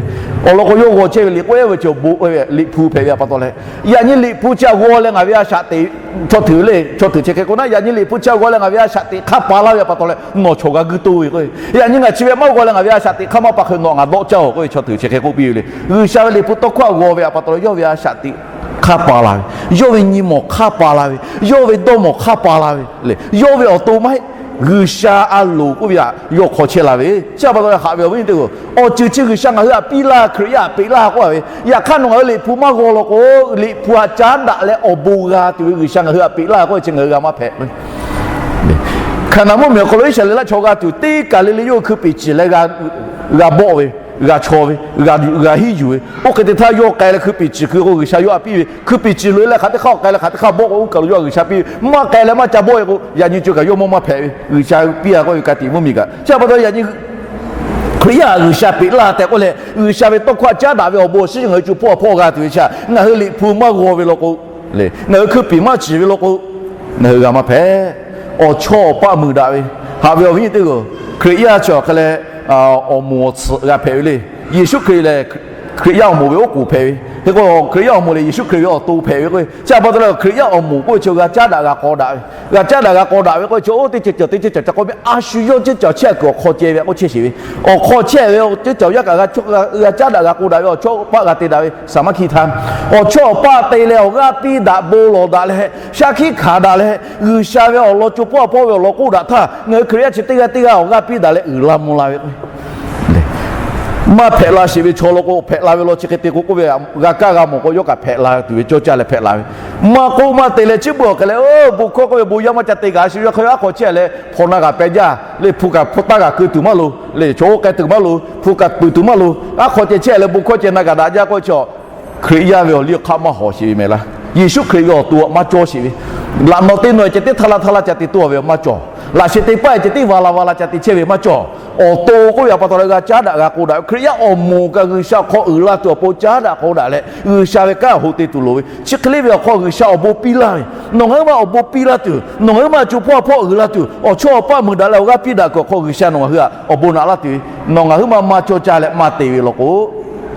awˬ lawn k'o yawˇ g'aw chehˇ ve liꞈ k'oˆ ehˉ ve chi awˬ bon liꞈ hpu hpehꞈ ve a pa taw leh, yaꞈ nyi liꞈ hpu chi a g'aw leh ngaˬ ve a shaꞈ teꞈ, chaw hteuꞈ le chaw hteuꞈ chi hk'e k'o naˉ, yaꞈ nyi liꞈ hpu chi a g'aw leh ngaˬ ve a shaꞈ teꞈ hk'aˇ pa laˇ ve a pa taw leh nawˬ chaw g'a guiˇ toˇ ve k'o, yaꞈ nyi ngaˬ chi ve maˇ g'aw leh ngaˬ ve a shaꞈ teꞈ hk'aˇ maˇ pa hk'e nawˬ ngaˬ dawˆ caˇ oˬ k'oˆ ve chaw hteuꞈ chi hk'e k'oˆ piˇ ve le. G'uiˬsha ve liꞈ hpu tawˇ hkawˇ a g'aw ve a pa taw leh yawˇ ve a shaꞈ teꞈ hk'aˇ pa la ve, yawˇ ve nyi mawˬ hk'aˇ pa la ve, yawˇ ve dawˇ mawˬ hk'aˇ pa la ve le. Yawˇ ve awˬ to maˇ heˆ, G'uiˬsha a loˍ k'oˆ ve htaꞈ yawˇ hk'aw chehˇ la ve. Chi a pa taw leh haꞈ ve awˬ viˉ nyi teˇ g'aˇ, awˬ ceuˬ chi G'uiˬsha ngaˬ hui htaꞈ piˇ laˇ, Hkriꞈ yaˇ htaꞈ peꞈ laˇ k'oˆ a ve, yaꞈ hk'aˇ nawˬ ngaˬ hui liꞈ hpu maˇ g'aw law k'o, liꞈ hpu htaꞈ caˉ daꞈ leh awˬ bon g'a tuˬ ve G'uiˬsha ngaˬ hui htaꞈ peꞈ laˇ k'oˆ ve chi ngaˬ hui g'a maˇ hpehꞈ. Hkaˍnanˍ mvuhˇmiˬ awˬ hk'aw lo Iˉsaˍreˍlaˆ chaw g'a tuˬ teˇ kaˬ le le yawˇ hui hkui piˍ ciˬ leh g'a bawˆ ve, g'a chaw ve, g'a hiˉ yuˬ ve, oˇ hk'e te htaˇ yawˇ k'ai leh hkui piˍ ciˬ hkui k'o G'uiˬsha yawˇ htaꞈ piˇ ve, hkui piˍ ciˬ loꞈ e leh hk'aˬ teˇ hk'aˇ k'ai leh hk'aˬ teˇ hk'aˇ bawˆ k'o oˇ kaˬ lo yawˇ htaꞈ G'uiˬsha piˇ ve, maˇ k'ai leh maˇ ca bawˆ e k'o yaꞈ nyi co kaꞈ yawˇ mawˇ maˇ hpehꞈ ve, G'uiˬsha piˇ a k'oˆ ve ka tiꞈ mvuhˇmiˬ kaꞈ. Chi a pa taw yaꞈ nyi Hkriꞈ yaˇ G'uiˬsha peꞈ laˇ tehꞈ k'oˆ leh, G'uiˬsha ve tawˇ hkawˇ htaꞈ caˉ daꞈ ve awˬ bon awˬ shinˉ ngaˬ hui co hpawˇ hpawˇ g'a tuˬ ve chi htaꞈ ngaˬ hui liꞈ hpu maˇ g'aw ve law k'o, ngaˬ hui hkui piˍ maˇ ciˬ ve law k'o, ngaˬ hui g'a maˇ hpehꞈ. Awˬ chawˇ awˬ paˆ muiˬ daꞈ ve, haꞈ ve awˬ viˉ nyi teˇ g'aˇ, Hkriꞈ yaˇ chi awˬ hk'e leh awˬ moˍ awˬ tsuhꞈ g'a hpehꞈ ve le. Yeˍsuˆ Hkriꞈ lehˬ Hkriꞈ yaˇ awˬ moˍ ve oˉ k'oˍ hpehꞈ ve. Hk'e k'o, Hkriꞈ yaˇ awˬ moˍ lehˬ Yeˍsuˆ Hkriꞈ ve awˬ to hpehꞈ ve k'o, chi pa taw leh Hkriꞈ yaˇ awˬ moˍ k'oˆ ve chi g'a caˉ daꞈ g'a k'aw daꞈ ve, g'a caˉ daꞈ g'a k'aw daꞈ ve k'o, chi oˇ teˇ ceuˬ cawˬ teˇ ceuˬ cawˬ ca k'oˆ ve, a shu yawˇ ceuˬ cawˬ chehˇ kuiˬ awˬ hk'aw ceh ve k'oˆ chehˇ sheˍ ve. Awˬ hk'aw chehˇ ve oˇ ceuˬ cawˬ yaˇ kaꞈ g'a caˉ daꞈ g'a k'aw daꞈ ve awˬ chawˇ paˆ g'a te daꞈ ve saˍmaˍhkiˆ htaˇ, awˬ chawˇ paˆ te leh awˬ g'aˇ piˇ daꞈ bon lawˬ daꞈ leh, shaˉ hkiˆ hkanˍ daꞈ leh, G'uiˬsha ve awˬ lawn co hpawˇ hpawˇ ve awˬ lawn k'oˆ daꞈ htaˇ, ngaˬ hui Hkriꞈ yaˇ chi teˇ g'aˇ teˇ g'aˇ awˬ g'aˇ piˇ daꞈ leh uiˍ la mvuh la ve k'o, maˇ hpehꞈ la sheˍ ve chaw law k'o, hpehꞈ la ve law chi hk'e te k'o k'oˆ ve, g'a kaˇ g'a mawˬ k'o yawˇ kaꞈ hpehꞈ la tuˬ ve cawˇ caˇ leh hpehꞈ la ve. Maˇ k'oˆ maˇ te leh chi beuꞈ awˬ hk'e leh, oˇ bon hkawˇ k'oˆ ve bon yaˇ maˇ ca te gaˬ shu yawˇ hk'e aˉ hk'aw chehˇ leh hpawnˬ na g'a peh jaˇ le, hpu kaꞈ hpu taˇ g'a keu tuˬ maˇ loˍ le, chaw oˇ k'ai tuˬ maˇ loˍ, hpu kaꞈ tuˬ maˇ loˍ, aˉ hk'aw ceh chehˇ leh bon hkawˇ ceh na g'a daꞈ jaˇ k'oˆ ve chaw Hkriꞈ yaˇ ve awˬ liˇ awˬ hk'aˇ maˇ hawˍ sheˍ ve mehˍ laˇ. Yeˍsuˆ Hkriꞈ ve awˬ to maˇ cawˇ sheˍ ve. Laꞈ nawꞈ teˇ nawꞈ ceh teˇ htaˇ la htaˇ la ca te toˇ ve maˇ cawˬ. Laꞈ sheh teˇ paˆ ceh teˇ va la va la ca te chehˇ ve maˇ cawˬ. Awˬ to k'oˆ ve a pa taw leh g'a caˉ daꞈ g'a k'aw daꞈ ve Hkriꞈ yaˇ awˬ moˍ kaꞈ G'uiˬsha awˬ hk'aw uiˍ la tuˬ awˬ pon caˉ daꞈ k'aw daꞈ leh G'uiˬsha ve kanˉ awˬ ho te tuˬ loˍ ve. Chi hk'e le ve awˬ hk'aw G'uiˬsha awˬ bon piˇ laˇ ve, nawˬ ngaˬ hui maˇ awˬ bon piˇ laˇ tuˬ, nawˬ ngaˬ hui maˇ co hpawˇ hpawˇ uiˍ la tuˬ, awˬ chawˇ awˬ paˆ meuˬ daꞈ leh awˬ g'aˇ piˇ daꞈ kuiˬ awˬ hk'aw G'uiˬsha nawˬ ngaˬ hui htaꞈ awˬ bon naꞈ laˇ tuˬ ve, nawˬ ngaˬ hui maˇ maˇ cawˇ caˇ leh maˇ te ve law k'o,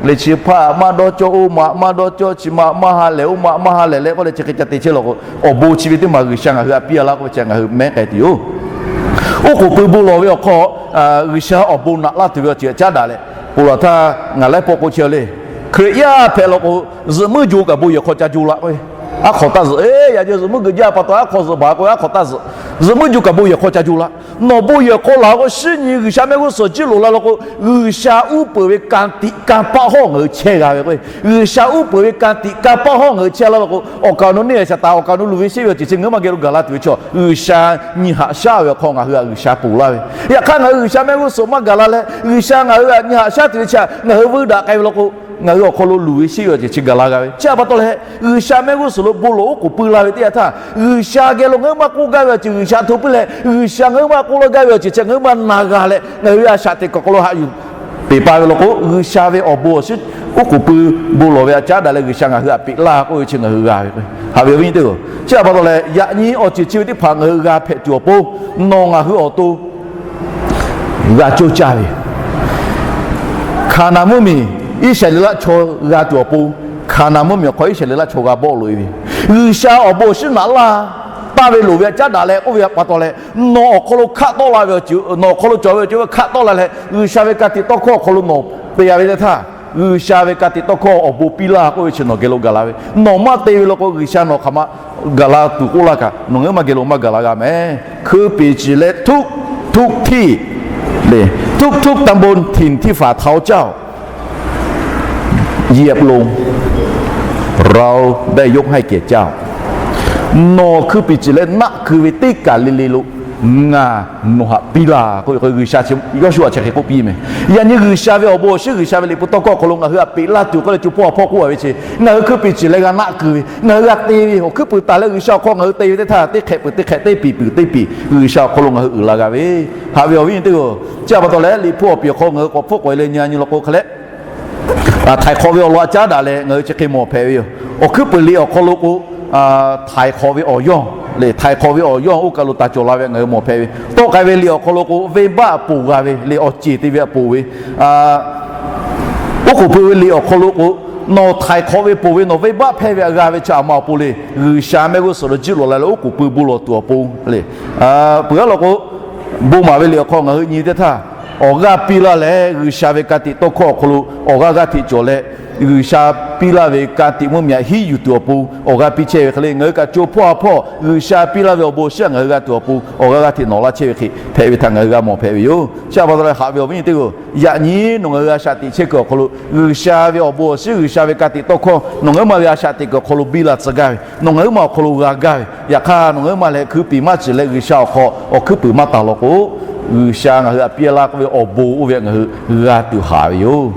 leh chi hpaˇ maˇ dawˇ cawˇ oˇ maꞈ maˇ dawˇ cawˇ, chi maꞈ maˇ ha lehˬ oˇ maꞈ maˇ ha lehˬ leh k'oˆ leh chi hk'e ca te chehˇ law k'o, awˬ bon chi ve teˇ maˬ G'uiˬsha ngaˬ hui htaꞈ piˇ a laˇ k'oˆ ve chi ngaˬ hui mehˉ k'ai tuˬ yoˬ. Oˉ k'oˍ pui bon lawˬ ve awˬ hk'aw, G'uiˬsha awˬ bon naꞈ laˇ tuˬ ve awˬ ceuˬ caˉ daꞈ leh, ponˬ laˬ htaˇ ngaˬ laiˉ pawˆ k'o chehˇ le. Hkriꞈ yaˇ hpehꞈ law k'o, zuhꞈ muiˉ jo kaꞈ bon yehˬ hk'aw ca jo la k'o, aˉ hk'aw taˇ zuhꞈ. Eˬ, yaꞈ nyi zuhꞈ muiˉ g'uiˬ jaˇ pa taw aˉ hk'aw zuhꞈ baˬ k'o aˉ hk'aw taˇ zuhꞈ. Zuhꞈ muiˉ jo kaꞈ bon yehˬ hk'aw ca jo la. Nawˬ bon yehˬ hk'aw laˬ k'o, shinˉ nyi G'uiˬsha mehˆ g'uˇ suhˍ jiˇ loˍ la law k'o, G'uiˬsha uˉ peunˍ ve ka tiꞈ ka paˆ hawˉ ngaˬ hui chehˇ g'a ve k'o, G'uiˬsha uˉ peunˍ ve ka tiꞈ ka paˆ hawˉ ngaˬ hui chehˇ la law k'o, awˬ kaˍ awˬ nu neˇ shaˍ taˍ awˬ kaˍ awˬ nu luˬ ve sheˆ ve awˬ ceuˬ chi ngaˬ hui maˇ geh lo gaˬ la tuˬ ve chaw, G'uiˬsha nyi haꞈ shaˉ ve awˬ hk'aw ngaˬ hui htaꞈ G'uiˬsha ponˬ laˇ ve. Yaꞈ hk'aˇ ngaˬ hui G'uiˬsha mehˆ g'uˇ suhˍ maˇ gaˬ la leh, G'uiˬsha ngaˬ hui htaꞈ nyi haꞈ shaˉ tuˬ ve chi ngaˬ hui vuiˇ daꞈ k'ai ve law k'o, ngaˬ hui awˬ hk'aw lo luˬ ve sheˆ ve awˬ ceuˬ chi gaˬ la g'a ve. Chi a pa taw leh, G'uiˬsha mehˆ g'uˇ suhˍ lo bon lawˬ oˉ k'oˍ pui la ve teˇ yanˇ htaˇ, G'uiˬsha geh lo ngaˬ hui maˇ k'oˆ gaˇ ve awˬ ceuˬ G'uiˬsha htaꞈ hto piˇ leh, G'uiˬsha ngaˬ hui maˇ k'oˆ laˇ gaˇ ve awˬ ceuˬ chi ngaˬ hui maˇ na g'a leh, ngaˬ hui ve a shaꞈ teꞈ kuiˬ awˬ hk'aw lo haꞈ yuˬ peˍ pa ve law k'o, G'uiˬsha ve awˬ bon awˬ shinˉ oˉ k'oˍ pui bon lawˬ ve htaꞈ caˉ daꞈ leh G'uiˬsha ngaˬ hui htaꞈ peꞈ laˇ k'oˆ ve chi ngaˬ hui g'a ve k'o, haꞈ ve awˬ viˉ nyi teˇ-oˬ. Chi a pa taw leh, yaꞈ nyi awˬ ceuˬ chi ve teˇ hpaˍ ngaˬ hui g'a hpehꞈ tuˬ awˬ pon, nawˬ ngaˬ hui awˬ to g'a cawˇ caˇ ve, Hkaˍnanˍ mvuhˇmiˬ Iˉsaˍreˍlaˆ chaw g'a tuˬ awˬ pon, Hkaˍnanˍ mvuhˇmiˬ awˬ hk'aw Iˉsaˍreˍlaˆ chaw g'a bawˆ loꞈ-e ve, G'uiˬsha awˬ bon awˬ shinˉ naꞈ laˇ taˍ ve loˍ ve htaꞈ caˉ daꞈ leh k'oˆ ve a pa taw leh, nawˬ awˬ hk'aw lo hkaˆ tawˆ la ve awˬ ceuˬ, nawˬ awˬ hk'aw lo cawˬ ve awˬ ceuˬ ve hkaˆ tawˆ la leh, G'uiˬsha ve ka tiꞈ tawˇ hkawˇ awˬ hk'aw lo nawˬ te g'a ve teˇ htaˇ, G'uiˬsha ve ka tiꞈ tawˇ hkawˇ awˬ bon piˇ laˇ k'oˆ ve chi nawˬ geh lo gaˬ la ve. Nawˬ maˇ te ve law k'o, G'uiˬsha nawˬ hk'aˬ ma gaˬ la tuˬ k'oˆ laˇ kaꞈ, nawˬ ngaˬ hui maˇ geh lo maˇ gaˬ la g'a mehˍ. คือ ပြည် ceuˬ leh ทุก ทุก ที่ เลย ทุก ทุก ตำบล ถิ่นที่ฝ่าเท้าเจ้า เหยียบลง เราได้ยกให้แก่เจ้า Nawˬ คือ ပြည် ceuˬ leh naˆ keu ve teˇ kaˬ le le lo ngaˬ nawˬ htaꞈ piˇ laˇ k'oˆ ve k'o, G'uiˬsha chi Yawˇshuˆ chi hk'e k'oˆ piˇ mehˍ. Yaꞈ nyi G'uiˬsha ve awˬ bon awˬ shinˉ, G'uiˬsha ve liꞈ hpu tawˇ hkawˇ awˬ hk'aw lo ngaˬ hui htaꞈ peꞈ laˇ tuˬ k'oˆ leh co hpawˇ hpawˇ k'oˆ a ve chi, ngaˬ hui คือ ပြည် ceuˬ leh g'a naˆ keu ve, ngaˬ hui g'a te ve, awˬ hkuiˉ puiˍ taˍ leh G'uiˬsha awˬ hk'aw ngaˬ hui te ve teˇ htaˇ, teˇ hk'ehꞈ peuˬ teˇ hk'ehꞈ, teˇ piˍ peuˬ teˇ piˍ G'uiˬsha awˬ hk'aw lo ngaˬ hui uiˍ la g'a ve, haꞈ ve awˬ viˉ nyi teˇ-oˬ. Chi a pa taw leh, liꞈ hpu awˬ piˍ awˬ hk'aw ngaˬ hui k'awꞈ hpfuhˆ k'awꞈ e leh nyi a nyi law k'o hk'e leh, htaiˍ hk'awꞈ ve awˬ lawn htaꞈ caˉ daꞈ leh ngaˬ hui chi hk'e mawˬ hpehꞈ ve yoˬ. Awˬ hkuiˉ puiˍ liꞈ awˬ hk'aw lo k'o, htaiˍ hk'awꞈ ve awˬ yawˇ le, htaiˍ hk'awꞈ ve awˬ yawˇ oˇ kaˬ lo taˍ cawˬ la ve ngaˬ hui mawˬ hpehꞈ ve. Tawˆ k'ai ve liꞈ awˬ hk'aw lo k'o, venˇbaˆ ponˬ g'a ve le, awˬ ceˬ te ve a ponˬ ve, oˉ k'oˍ pui ve liꞈ awˬ hk'aw lo k'o, nawˬ htaiˍ hk'awꞈ ve ponˬ ve nawˬ venˇbaˆ hpehˇ ve a g'a ve chi a ma awˬ pon le, G'uiˬsha mehˆ g'uˇ suhˍ lo jiˇ loꞈ la leh oˉ k'oˍ pui bon lawˬ tuˬ awˬ pon le. Peuˬ a law k'o, bon maˍ ve liꞈ awˬ hk'aw ngaˬ hui nyi teˇ htaˇ, awˬ g'aˇ piˇ laˇ leh G'uiˬsha ve ka tiꞈ tawˇ hkawˇ awˬ hk'aw lo awˬ g'aˇ g'aˇ hteꞈ cawˬ leh, G'uiˬsha piˇ laˇ ve ka tiꞈ mvuhˇmiˬ htaꞈ hiˉ yuˬ tuˬ awˬ pon awˬ g'aˇ piˇ chehˇ ve hk'e le, ngaˬ hui kaꞈ co hpawˇ a hpawˇ G'uiˬsha piˇ laˇ ve awˬ bon awˬ shinˉ ngaˬ hui g'a tuˬ awˬ pon awˬ g'aˇ g'aˇ hteꞈ nawˬ laˇ chehˇ ve hk'e hpehꞈ ve htaꞈ ngaˬ hui g'a mawˬ hpehꞈ ve yoˬ. Chi a pa taw leh haꞈ ve awˬ viˉ nyi teˇ-oˬ, yaꞈ nyi nawˬ ngaˬ hui a shaꞈ teꞈ chehˇ kuiˬ awˬ hk'aw lo G'uiˬsha ve awˬ bon awˬ shinˉ, G'uiˬsha ve ka tiꞈ tawˇ hkawˇ nawˬ ngaˬ hui ma ve a shaꞈ teꞈ kuiˬ awˬ hk'aw lo biˇ la tcuh gaˇ ve, nawˬ ngaˬ hui ma awˬ hk'aw lo g'a gaˇ ve, yaꞈ hk'aˇ nawˬ ngaˬ hui ma lehˬ คือ ပြည် maˇ ceuˬ leh G'uiˬsha awˬ hk'aw awˬ hkuiˉ puiˍ maˇ taˍ law k'o, G'uiˬsha ngaˬ hui htaꞈ piˇ laˇ k'oˆ ve awˬ bon oˇ ve ngaˬ hui g'a tuˬ haˍ ve yoˬ.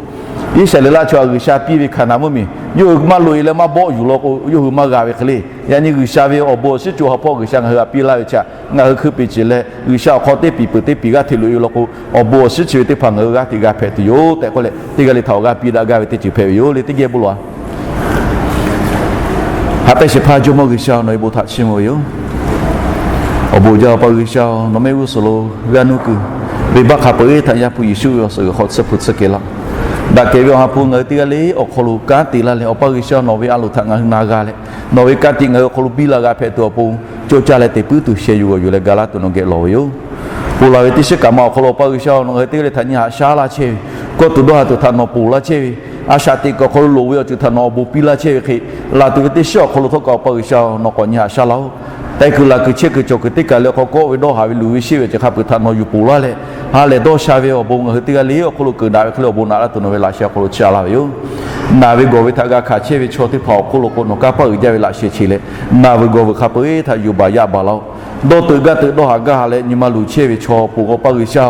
Iˉsaˍreˍlaˆ chaw htaꞈ G'uiˬsha piˇ ve Hkaˍnanˍ mvuhˇmiˬ yawˇ hui maˇ loꞈ e leh maˇ bawˆ yuˬ law k'o, yawˇ hui maˇ g'a ve hk'e le. Yaꞈ nyi G'uiˬsha ve awˬ bon awˬ shinˉ co ha hpawˇ G'uiˬsha ngaˬ hui htaꞈ piˇ laˇ ve chi htaꞈ ngaˬ hui คือ ပြည် ceuˬ leh G'uiˬsha awˬ hk'aw teˇ piˍ peuˬ teˇ piˍ g'aˇ hteꞈ loꞈ e law k'o, awˬ bon awˬ shinˉ chi ve teˇ hpaˍ ngaˬ hui g'aˇ hteꞈ g'a hpehꞈ tuˬ yoˬ tehꞈ k'oˆ leh, teˇ g'aˇ le htaꞈ awˬ g'aˇ piˇ daꞈ gaˇ ve teˇ ceuˬ hpehꞈ ve yoˬ le. Teˇ geh bon lawˬ-a. Haꞈ pehnˇ shehˍ hpaˇ Jawˇmawˇ G'uiˬsha, nawˬ ve bon htaꞈ chiˇ mvuh ve yoˬ. Awˬ bon jaˇ, Awˬ pa G'uiˬsha, nawˬ mehˆ g'uˇ suhˍ lo g'aˇ nuˇ kuiˬ, venˇbaˆ hk'a peu-eˬ htaꞈ Yaˇ hpu Yeˍsuˆ ve awˬ suhˍ g'uiˬ hk'aw tsuhˇ hpu tsuhˇ kehˬ laˇ-oˬ. Daꞈ kehˬ ve Awˬ ha hpu, ngaˬ hui teˇ g'aˇ le awˬ hk'aw lo kanˉ te laˇ leh, Awˬ pa G'uiˬsha, nawˬ ve a loˍ htaꞈ ngaˬ hui na g'a leh, nawˬ ve ka tiꞈ ngaˬ hui awˬ hk'aw lo biˇ la g'a hpehꞈ tuˬ awˬ pon, coˇ caˇ leh te puiˉ tuˬ sheh yuˬ g'awˬ yuˬ leh ga laˇ tuˬ nawˬ geh lawˬ ve yoˬ. Ponˬ laˬ ve teˇ shiˉ kaꞈ ma awˬ hk'aw lo Awˬ pa G'uiˬsha, nawˬ ngaˬ hui teˇ g'aˇ le htaꞈ nyi haꞈ shaˉ laˇ chehˇ ve, kawˇ tuˬ dawˇ haˍ tuˬ htaꞈ nawˬ ponˬ laˇ chehˇ ve, a shaꞈ teꞈ kuiˬ awˬ hk'aw lo loˍ ve awˬ ceuˬ htaꞈ nawˬ awˬ bon piˇ laˇ chehˇ ve hk'e, laˬ tuˬ ve teˇ shiˉ awˬ hk'aw lo htawˇ kaꞈ Awˬ pa G'uiˬsha, nawˬ k'awꞈ nyi haꞈ shaˉ laˇ-oˆ. Tehˬ kuiˬ laˬ kuiˬ chehˇ kuiˬ cawˬ kuiˬ teˇ kaˬ leh hk'aw kawˆ ve dawˇ haˍ ve luˬ ve sheˆ ve awˬ ceuˬ hk'a peuˬ htaꞈ nawˬ yuˬ ponˬ laˇ leh, ha lehˬ dawˇ sha ve awˬ bon ngaˬ hui teˇ g'aˇ le awˬ hk'aw lo keunˍ daꞈ ve hk'e le awˬ bon naꞈ laˇ tuˬ nawˬ ve laꞈ sheh awˬ hk'aw lo chi a laˇ ve yoˬ. Naˬ ve gawˬ ve htaꞈ g'a hkanˍ chehˇ ve chaw teˇ hpaˍ awˬ hk'oˆ lo k'o, nawˬ kanˇ paˆ uiˍ jaˇ ve laꞈ sheh chi leh, naˬ vuiˬ gawˬ vuiˬ hk'a peu-eˬ htaꞈ yuˬ baˬ yaˇ baˬ laˇ-oˆ. Dawˇ teuꞈ gaˇ teuꞈ dawˇ haˍ gaˇ haˍ leh nyi ma luˬ chehˇ ve chaw awˬ pon Awˬ pa G'uiˬsha,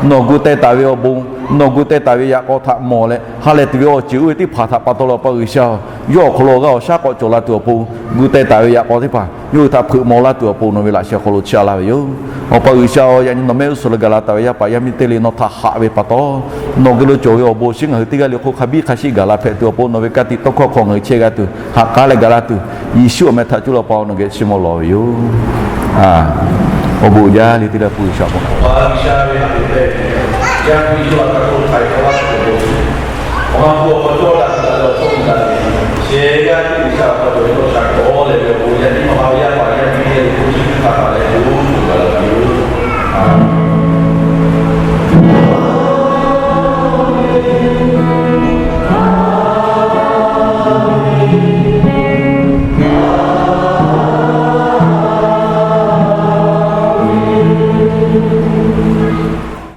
nawˬ gu teh taˍ ve awˬ bon, nawˬ gu teh taˍ ve yaꞈ k'aw htaꞈ mawˬ leh ha lehˬ tuˬ ve awˬ ceuˬ oˇ ve teˇ hpaˍ htaꞈ pa taw leh Awˬ pa G'uiˬsha, yawˇ awˬ hk'aw lo awˬ g'aˇ awˬ shaˉ k'awꞈ cawˬ la tuˬ awˬ pon, gu teh taˍ ve yaꞈ k'aw teˇ hpaˍ yawˇ hui htaꞈ hpeuꞈ maw laˇ tuˬ awˬ pon nawˬ ve laꞈ sheh awˬ hk'aw lo chi a laˇ ve yoˬ. Awˬ pa G'uiˬsha-oˬ, yaꞈ nyi nawˬ mehˆ g'uˇ suhˍ lo gaˬ la taˍ ve yaˇ paˍ yaˇ miˇ teˇ le nawˬ htaꞈ haꞈ ve pa taw, nawˬ geh lo cawˬ ve awˬ bon shinˉ ngaˬ hui teˇ g'aˇ le hk'oˆ hk'a biˇ hk'a sheˆ gaˬ la hpehꞈ tuˬ awˬ pon, nawˬ ve ka tiꞈ tawˇ hkawˇ hk'aw ngaˬ hui chehˇ g'a tuˬ, haꞈ k'aˉ leh gaˬ la tuˬ, Yeˍsuˆ awˬ meh htaꞈ cuˇ leh Awˬ pa nawˬ geh chiˇ mvuh lawˬ ve yoˬ. Awˬ bon uiˍ jaˇ le teˇ le Awˬ pa G'uiˬsha-oˬ, Awˬ pa G'uiˬsha ve ha lehˬ, yaˇ pu Yeˍsuˆ htaꞈ hk'a hk'oˆ lo hk'a e hk'a laˇ tuˬ awˬ pon, awˬ ha hpu awˬ hk'aw cawˇ